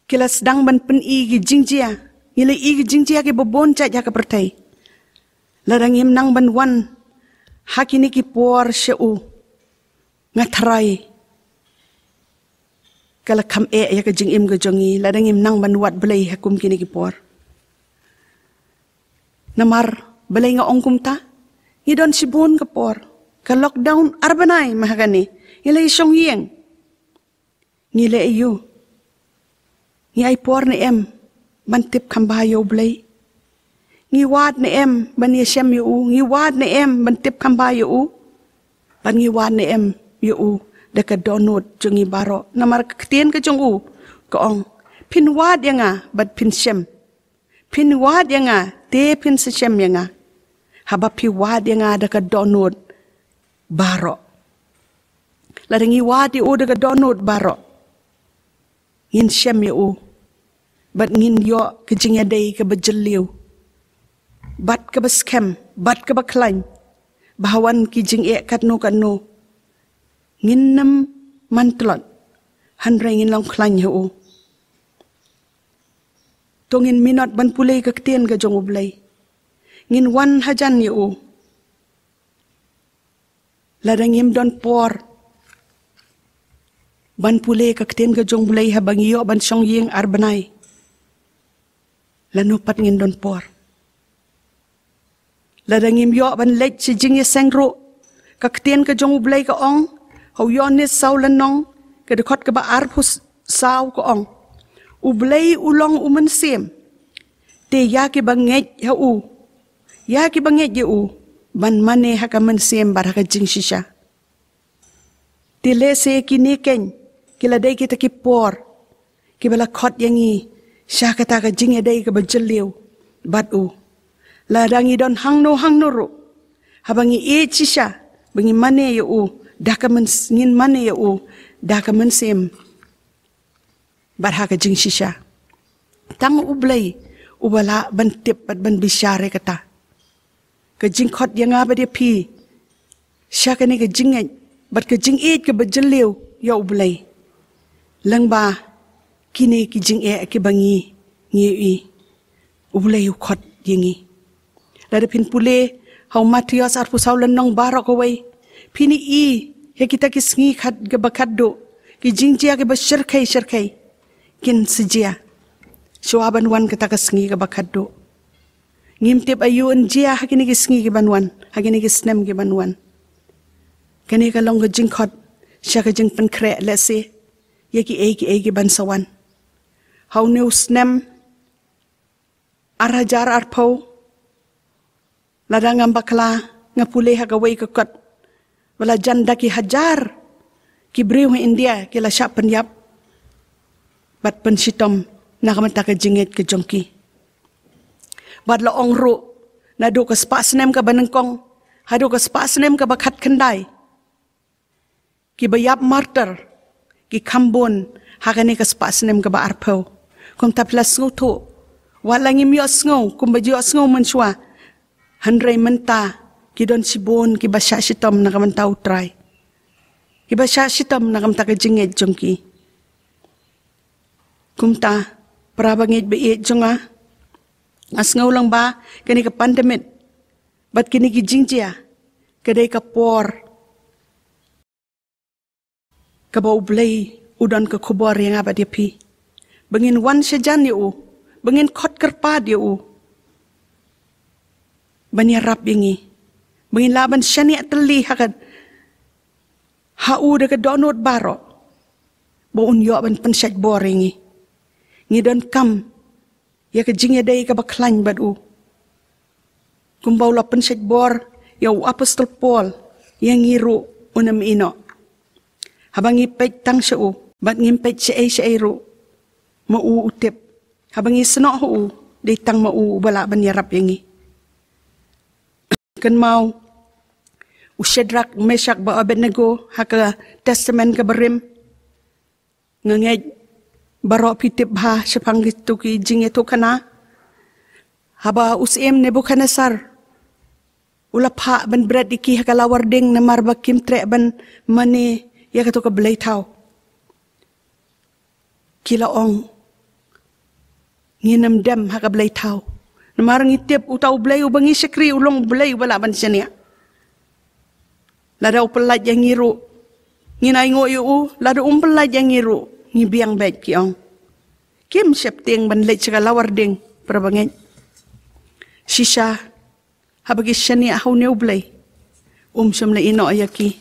Ki la sdang ban pyni ki jingjia, ngi la i ki jingjia kiba bun jait ha ka pyrthei. Lada ngim nang ban wan ha kine ki por sha u, nga tharai ka la kham eh ïa ka jingim ka jong ngi lada ngim nang ban wad Blei ha kum kine ki por. Namar balei nga ong kumta? Ngi don shibun ka por, ka lockdown ar bnai ma ha kane, ngi la ïashong ïing. Ngi leh aïu? Ngi ai por ne em ban tip kham bha ïa U Blei? Ngi wad ne em ban ïashem ïa u? Ngi wad ne em ban tip kham bha ïa u? Bad ngi wad ne em ïa u da ka dohnud jong ngi baroh? Namar ka ktien ka jong u ka ong, phin wad ïa nga bad phin shem. Phin wad ïa nga, te phin sa shem ïa nga, haba phi wad ïa nga da ka dohnud baroh. Lada ngi wad ïa u da ka dohnud baroh, ngin shem ïa u, bad ngin ïoh ka jingïadei kaba jylliew bad kaba skhem bad kaba khlaiñ, ba ha wan ki jingeh katno katno, ngin nym man tlot, hynrei ngin long khlaiñ ha u. To ngin minot ban pule ka ktien ka jong U Blei. Ngin wan hajan ïa u. Lada ngim don por ban pule ka ktien ka jong U Blei haba ngi ïoh ban shong ïing ar bnai, lano pat ngin don por? Lada ngim ïoh ban leit sha jingïaseng ruh, ka ktien ka jong U Blei ka ong, ha u Ïoannis saw lynnong, ka dkhot kaba arphew saw ka ong, U Blei u long u mynsiem, te ïa kiba ngeit ha u, ïa kiba ngeit ïa u, ban mane ha ka mynsiem bad ha ka jingshisha. Te lehse kine keiñ ki la dei kita ki por kiba la khot ïa ngi sha kata ka jingïadei kaba jylliew bad u. Lada ngi don hangno hangno ruh, Haba ngi ïeit shisha ba ngi mane ïa u da ka myns-, ngin mane ïa u da ka mynsiem bad ha ka jingshisha. Tang U Blei uba lah ban tip bad ban bishar ïa kata. Ka jingkhot ïa nga bad ïa phi sha kane ka jingngeit bad ka jingïeit kaba jylliew ïa U Blei. Lyngba kine ki jingeh kiba ngi, ngi ïohi, U Blei u khot ïa ngi. Lada phin pule ha u Mathaios arphew saw lynnong baroh kawei, phin ïohi ïa kita ki sngi khat kaba khatduh, ki jingjia kiba shyrkhei shyrkhei kin sa jia shuwa ban wan kata ka sngi kaba khatduh. Ngim tip aïu yn jia ha kine ki sngi kiban wan, ha kine ki snem kiban wan. Kane ka long ka jingkhot sha ka jingpynkhreh lehse ïa kiei kiei kiban sa wan. Ha une u snem ar hajar arphew, lada ngam bakla, nga pule ha kawei ka kot ba la jan da ki hajar ki briew ha India ki la shah pynïap bad pynshitom na ka bynta ka jingngeit ka jong ki. Bad la ong ruh, naduh ka spah snem kaba nyngkong haduh ka spah snem kaba khatkhyndai, kiba ïap martyr ki kham bun ha kane ka spah snem kaba arphew. Kumta phi la sngewthuh, wat la ngim ïohsngew kumba ju ïohsngew mynshuwa, hynrei mynta ki don shibun kiba shah shitom na ka bynta U Trai, kiba shah shitom na ka bynta ka jingngeit jong ki. Kumta, para bangeit baieit jong nga, nga sngew lang ba kane ka pandemic bad kine ki jingjia ka dei ka por kaba U Blei u don ka khubor ïa nga bad ïa phi, ba ngin wan shajan ïa u, ba ngin khot kyrpad ïa u ban ïarap ïa ngi, ba ngin lah ban shaniah tylli ha ka, ha u da ka dohnud baroh, ba un ïoh ban pynshait bor ïa ngi. Ngi donkam ïa ka jingïadei kaba khlaiñ bad u, kumba u la pynshait bor ïa u apostol Paul, ïa ngi ruh un ym ïehnoh. Haba ngi peit tang sha u bad ngim peit shaei shaei ruh, ma u u tip. Haba ngi snoh ha u, dei tang ma u uba lah ban ïarap ïa ngi. Kynmaw u Shadrak, Meshak bad Abednego ha ka Testament kaba rim. Nga ngeit baroh phi tip bha shaphang kito ki jingïathuhkhana. Haba u syiem Nebukhadnesar u la phah ban bret ïa ki ha ka lawar ding namar ba kim treh ban mane ïa kato ka blei thaw, ki la ong, ngin ym dem ha ka blei thaw. Namar ngi tip uta U Blei uba ngi shakri u long U Blei uba lah ban shaniah. Lada u pyllait ïa ngi ruh, ngin ainguh ïa u, lada um pyllait ïa ngi ruh, ngi biang beit, ki ong. Kim sheptieng ban leit sha ka lawar ding, para bangeit. Shisha, haba ki shaniah ha une U Blei, um shym la ïehnoh ïa ki.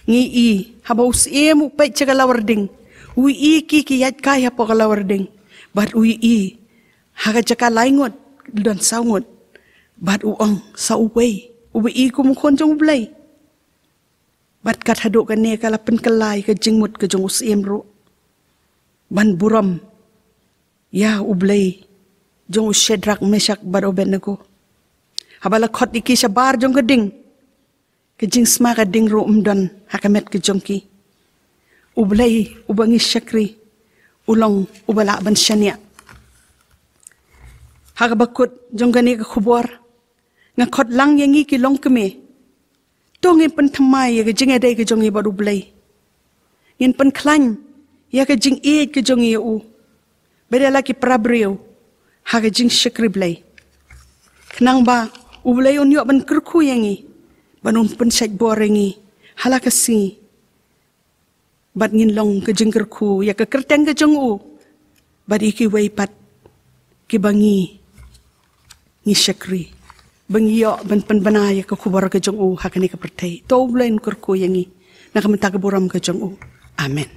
Ngi i, haba u syiem u peit sha ka lawar ding, u i ki ki ïaid kai hapoh ka lawar ding, bad u i ha ka jaka lai ngut, don saw ngut, bad u ong, sa uwei uba i kum u Khun jong U Blei. Bad kat haduh kane ka la pynkylla ïa ka jingmut ka jong u syiem ruh ban burom ïa U Blei jong u Shadrak, Meshak bad Abednego. Haba la khot ïa ki shabar jong ka ding, ka jingsma ka ding ruh um don ha ka met ka jong ki. U Blei uba ngi shakri u long uba lah ban shaniah. Ha kaba kut jong kane ka khubor, nga khot lang ïa ngi ki longkmie. To ngin pynthymmai ïa ka jingïadei ka jong ngi bad U Blei. Ngin pynkhlaiñ ïa ka jingïeit ka jong ngi ïa u, ba da la ki para briew ha ka jingshakri Blei, khnang ba U Blei un ïoh ban kyrkhu ïa ngi, ban un pynshait bor ïa ngi ha la ka sngi, bad ngin long ka jingkyrkhu ïa ka kyrteng ka jong u, bad ïa kiwei pat kiba ngi, ngi shakri, ba ngi ïoh ban pynbna ïa ka khubor ka jong u ha kane ka pyrthei. To U Blei un kyrkhu ïa ngi na ka bynta ka burom ka jong u. Amen.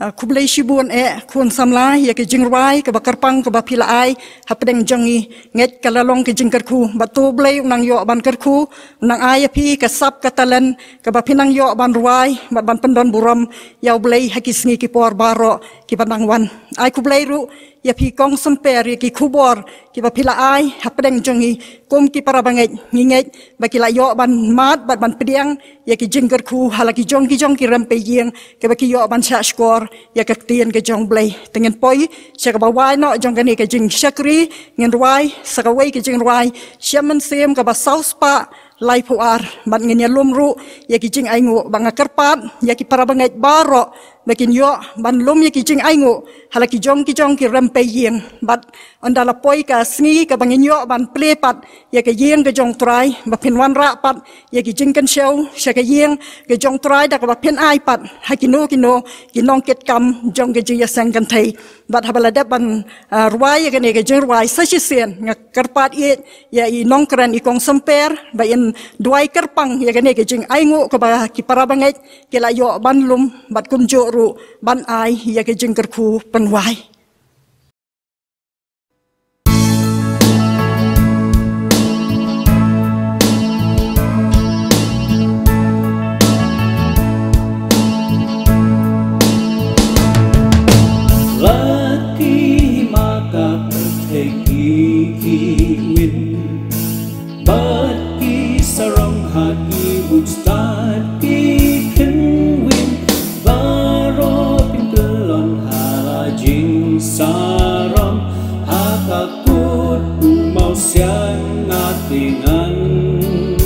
Ah, khublei shibun eh khun samla ïa ka jingrwai kaba kyrpang kaba phi la ai hapdeng jong ngi. Ngeit ka la long ka jingkyrkhu, bad to U Blei u nang ïoh ban kyrkhu, u nang ai ïa phi ka sap ka talent kaba phi nang ïoh ban rwai bad ban pyndon burom ïa U Blei ha ki sngi ki por baroh kiba nang wan. Ai khublei ruh ïa phi Kong Symper ïa ki khubor kiba phi la ai hapdeng jong ngi kum ki para bangeit. Ngi ngeit ba ki la ïoh ban mad bad ban pdiang ïa ki jingkyrkhu ha la ki jong ki jong ki rympei ïing kiba ki ïoh ban shah shkor ïa ka ktien ka jong Blei. Te ngin poi sha kaba wai noh jong kane ka jingshakri, ngin rwai sa kawei ka jingrwai sha mynsiem kaba saw spah laiphew ar, bad ngin ïalum ruh ïa ki jingainguh. Ba nga kyrpad ïa ki para bangeit baroh ba kin ïoh ban lum ïa ki jingainguh ha la ki jong ki jong ki rympei ïing. Bad ynda la poi ka sngi kaba ngin ïoh ban plie pat ïa ka ïing ka jong Trai, ba phin wanrah pat ïa ki jingkynshew sha ka ïing ka jong Trai da kaba phin ai pat ha kino kino ki nongkitkam jong ka jingïaseng kynthei. Bad haba la dep ban, ah, rwai ïa kane ka jingrwai sa shisien, nga kyrpad ïa, ïa i nongkren i Kong Symper ba in duwai kyrpang ïa kane ka jingainguh kaba ki para bangeit ki la ïoh ban lum, bad kumjuh ruh ban ai ïa ka jingkyrkhu pynwai. La ki hima ka pyrthei ki kiwin, bad ki sarong ha ki wut stad ki kynwin, baroh pynkyllon ha la jingsarong, ha ka kut u mawsiang nga te ngan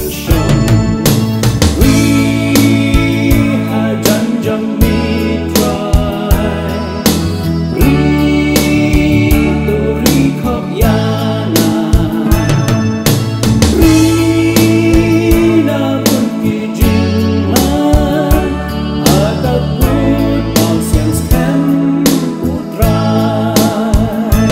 shong. Ri hajan jong me Trai, ri to ri khop ïa nga. Ri na bun ki jingma, ha ka kut mawsiang skhem u Trai.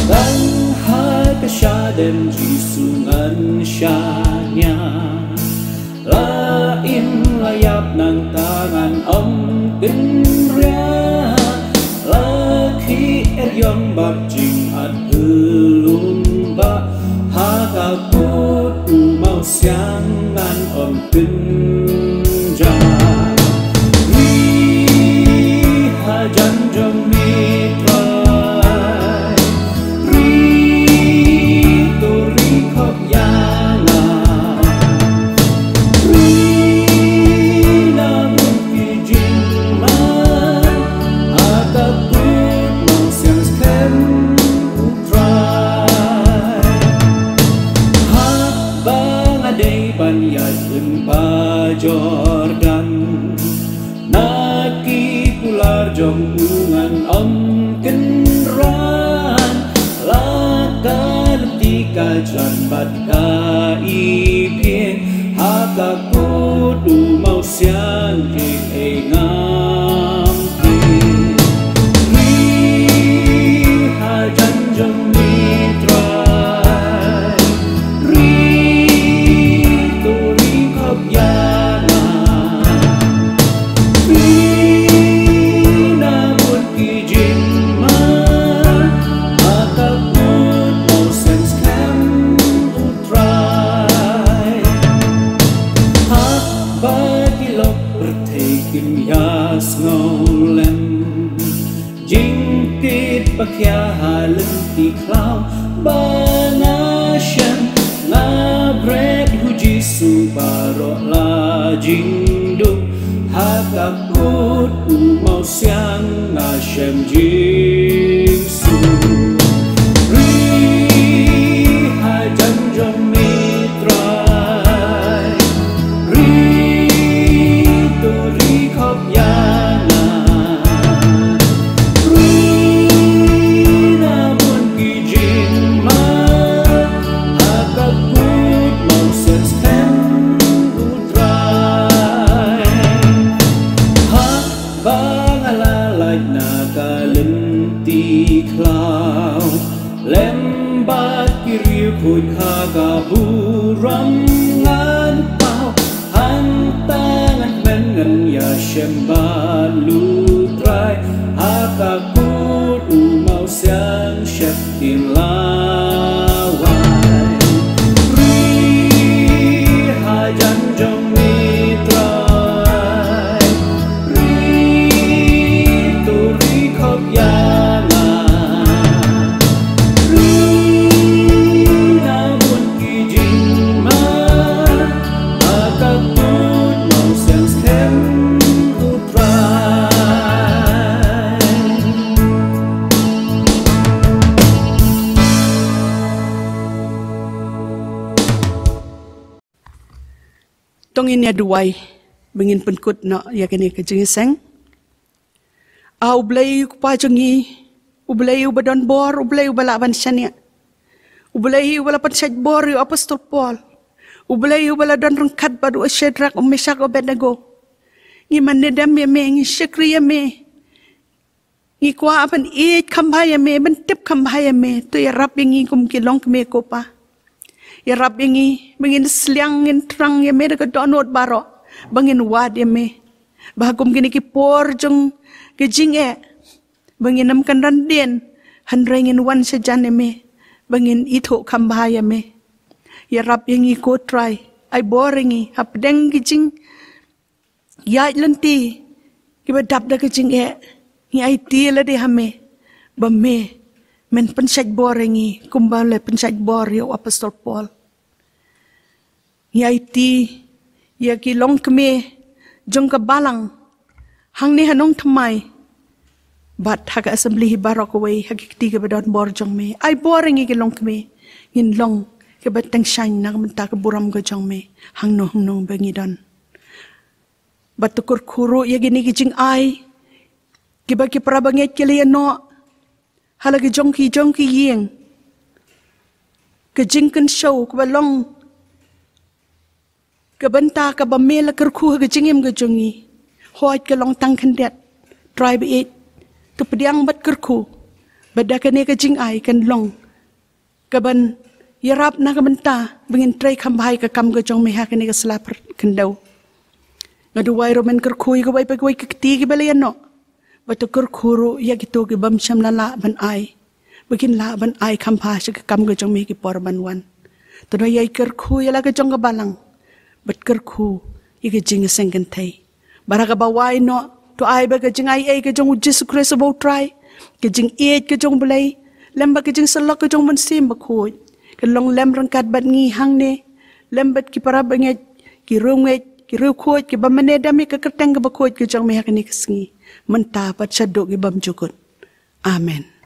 Tang ha ka shadem Jisu ngan shaniah. La im la ïap nangta ngan ym kynriah. La khih er ïong bad jingat phyllung bah, ha ka kut u mawsiang ngan ym kynjah. Ri hajan jong me Trai, ri to ri khop ïa nga. Ri na bun ki jingma, ha ka kut mawsiang skhem u Trai. Haba nga dei ban ïaid lyngba Jordan, na ki kular jong u ngan ym kynran. La ka lynti ka jlan bad ka iphieng, ha ka kut u mawsiang ri ei ngam tieng. Ri hajan jong me Trai, ri to ri khop ïa nga. Ri na bun ki jingma, ha ka kut mawsiang skhem u Trai. Haba ki lok pyrthei kim ïasngew lem, jingkit ba khia ha lynti khlaw ba nga shem, nga bret hu Jisu baroh la jingduk, ha ka kut u mawsiang nga shem jingsuk. Ri hajan jong me Trai, ri to ri khop ïa nga. Ri na bun ki jingma, ha ka kut mawsiang skhem u Trai. Haba nga la lait na ka lynti khlaw, lem bad ki riewkhuid ha ka burom ngan paw. Hangta ngan kmen ngan ïashem bad u Trai, ha ka kut u mawsiang sheptieng lawai. Ri hajan jong me Trai, ri to ri khop ïa nga. To ngin ïa duwai ba ngin pynkut noh ïa kane ka jingïaseng. A U Blei, U Kpa jong ngi, U Blei uba don bor, U Blei uba lah ban shaniah, U Blei uba la pynshait bor ïa u Apostol Paul, U Blei uba la don ryngkat bad u Shadrak, u Meshak, u Abednego. Ngi mane dem ïa me, ngi shakri ïa me. Ngi kwah ban ïeit kham bha ïa me, ban tip kham bha ïa me. To ïarap ïa ngi kum ki longkmie, ko Pa. Ïarap ïa ngi ba ngin sliang, ngin thrang ïa me da ka dohnud baroh, ba ngin wad ïa me. Ba kum kine ki por jong ka jingeh, ba ngin ym kynran dien, hynrei ngin wan shajan ïa me, ba ngin ithuh kham bha ïa me. Ïarap ïa ngi, ko Trai. Ai bor ïa ngi hapdeng ki jingïaid lynti kiba dap da ka jingeh. Ngi aiti lade ha me, ba me men pynshait bor ïa ngi kumba la pynshait bor ïa u Apostol Paul. Ngi aiti ïa ki longkmie jong ka balang hangne ha Nongthymmai, bad ha ka assembly hi baroh kawei, ha ki kti kiba don bor jong me. Ai bor ïa ngi ki longkmie, ngin long kiba tyngshaiñ na ka bynta ka burom ka jong me hangno hangno ba ngi don. Bad to kyrkhu ruh ïa kine ki jingai kiba ki para bangeit ki la ïanoh ha la ki jong ki jong ki ïing. Ka jingkynshew kaba long ka bynta kaba me la kyrkhu ha ka jingim ka jong ngi. Hooid, ka long tang khyndiat, Trai baieit. To pdiang bad kyrkhu ba da kane ka jingai kan long kaban ïarap na ka bynta ba ngin trei kham bha ïa ka kam ka jong me ha kane ka sla pyrkhat khyndew. Nga duwai ruh men kyrkhu ïa kawei pa kawei ka kti kiba la ïanoh, bad to kyrkhu ruh ïa kito ki bym shym la lah ban ai, ba kin lah ban ai kham bha sha ka kam ka jong me ki por ban wan. To da ïai kyrkhu ïa la ka jong ka balang, bad kyrkhu ïa ka jingïaseng kynthei. Bad ha kaba wai noh, to ai ba ka jingaiei ka jong u Jisu Khrist uba u Trai, ka jingïeit ka jong u Blei, lem bad ka jingsyllok ka jong u Mynsiem Bakhuid, kan long lem ryngkat bad ngi hangne, lem bad ki para bangeit, ki riewngeit, ki riewkhuid, kiba mane dem ïa ka kyrteng kaba khuid ka jong me ha kane ka sngi, mynta bad shaduh ki bymjukut. Amen.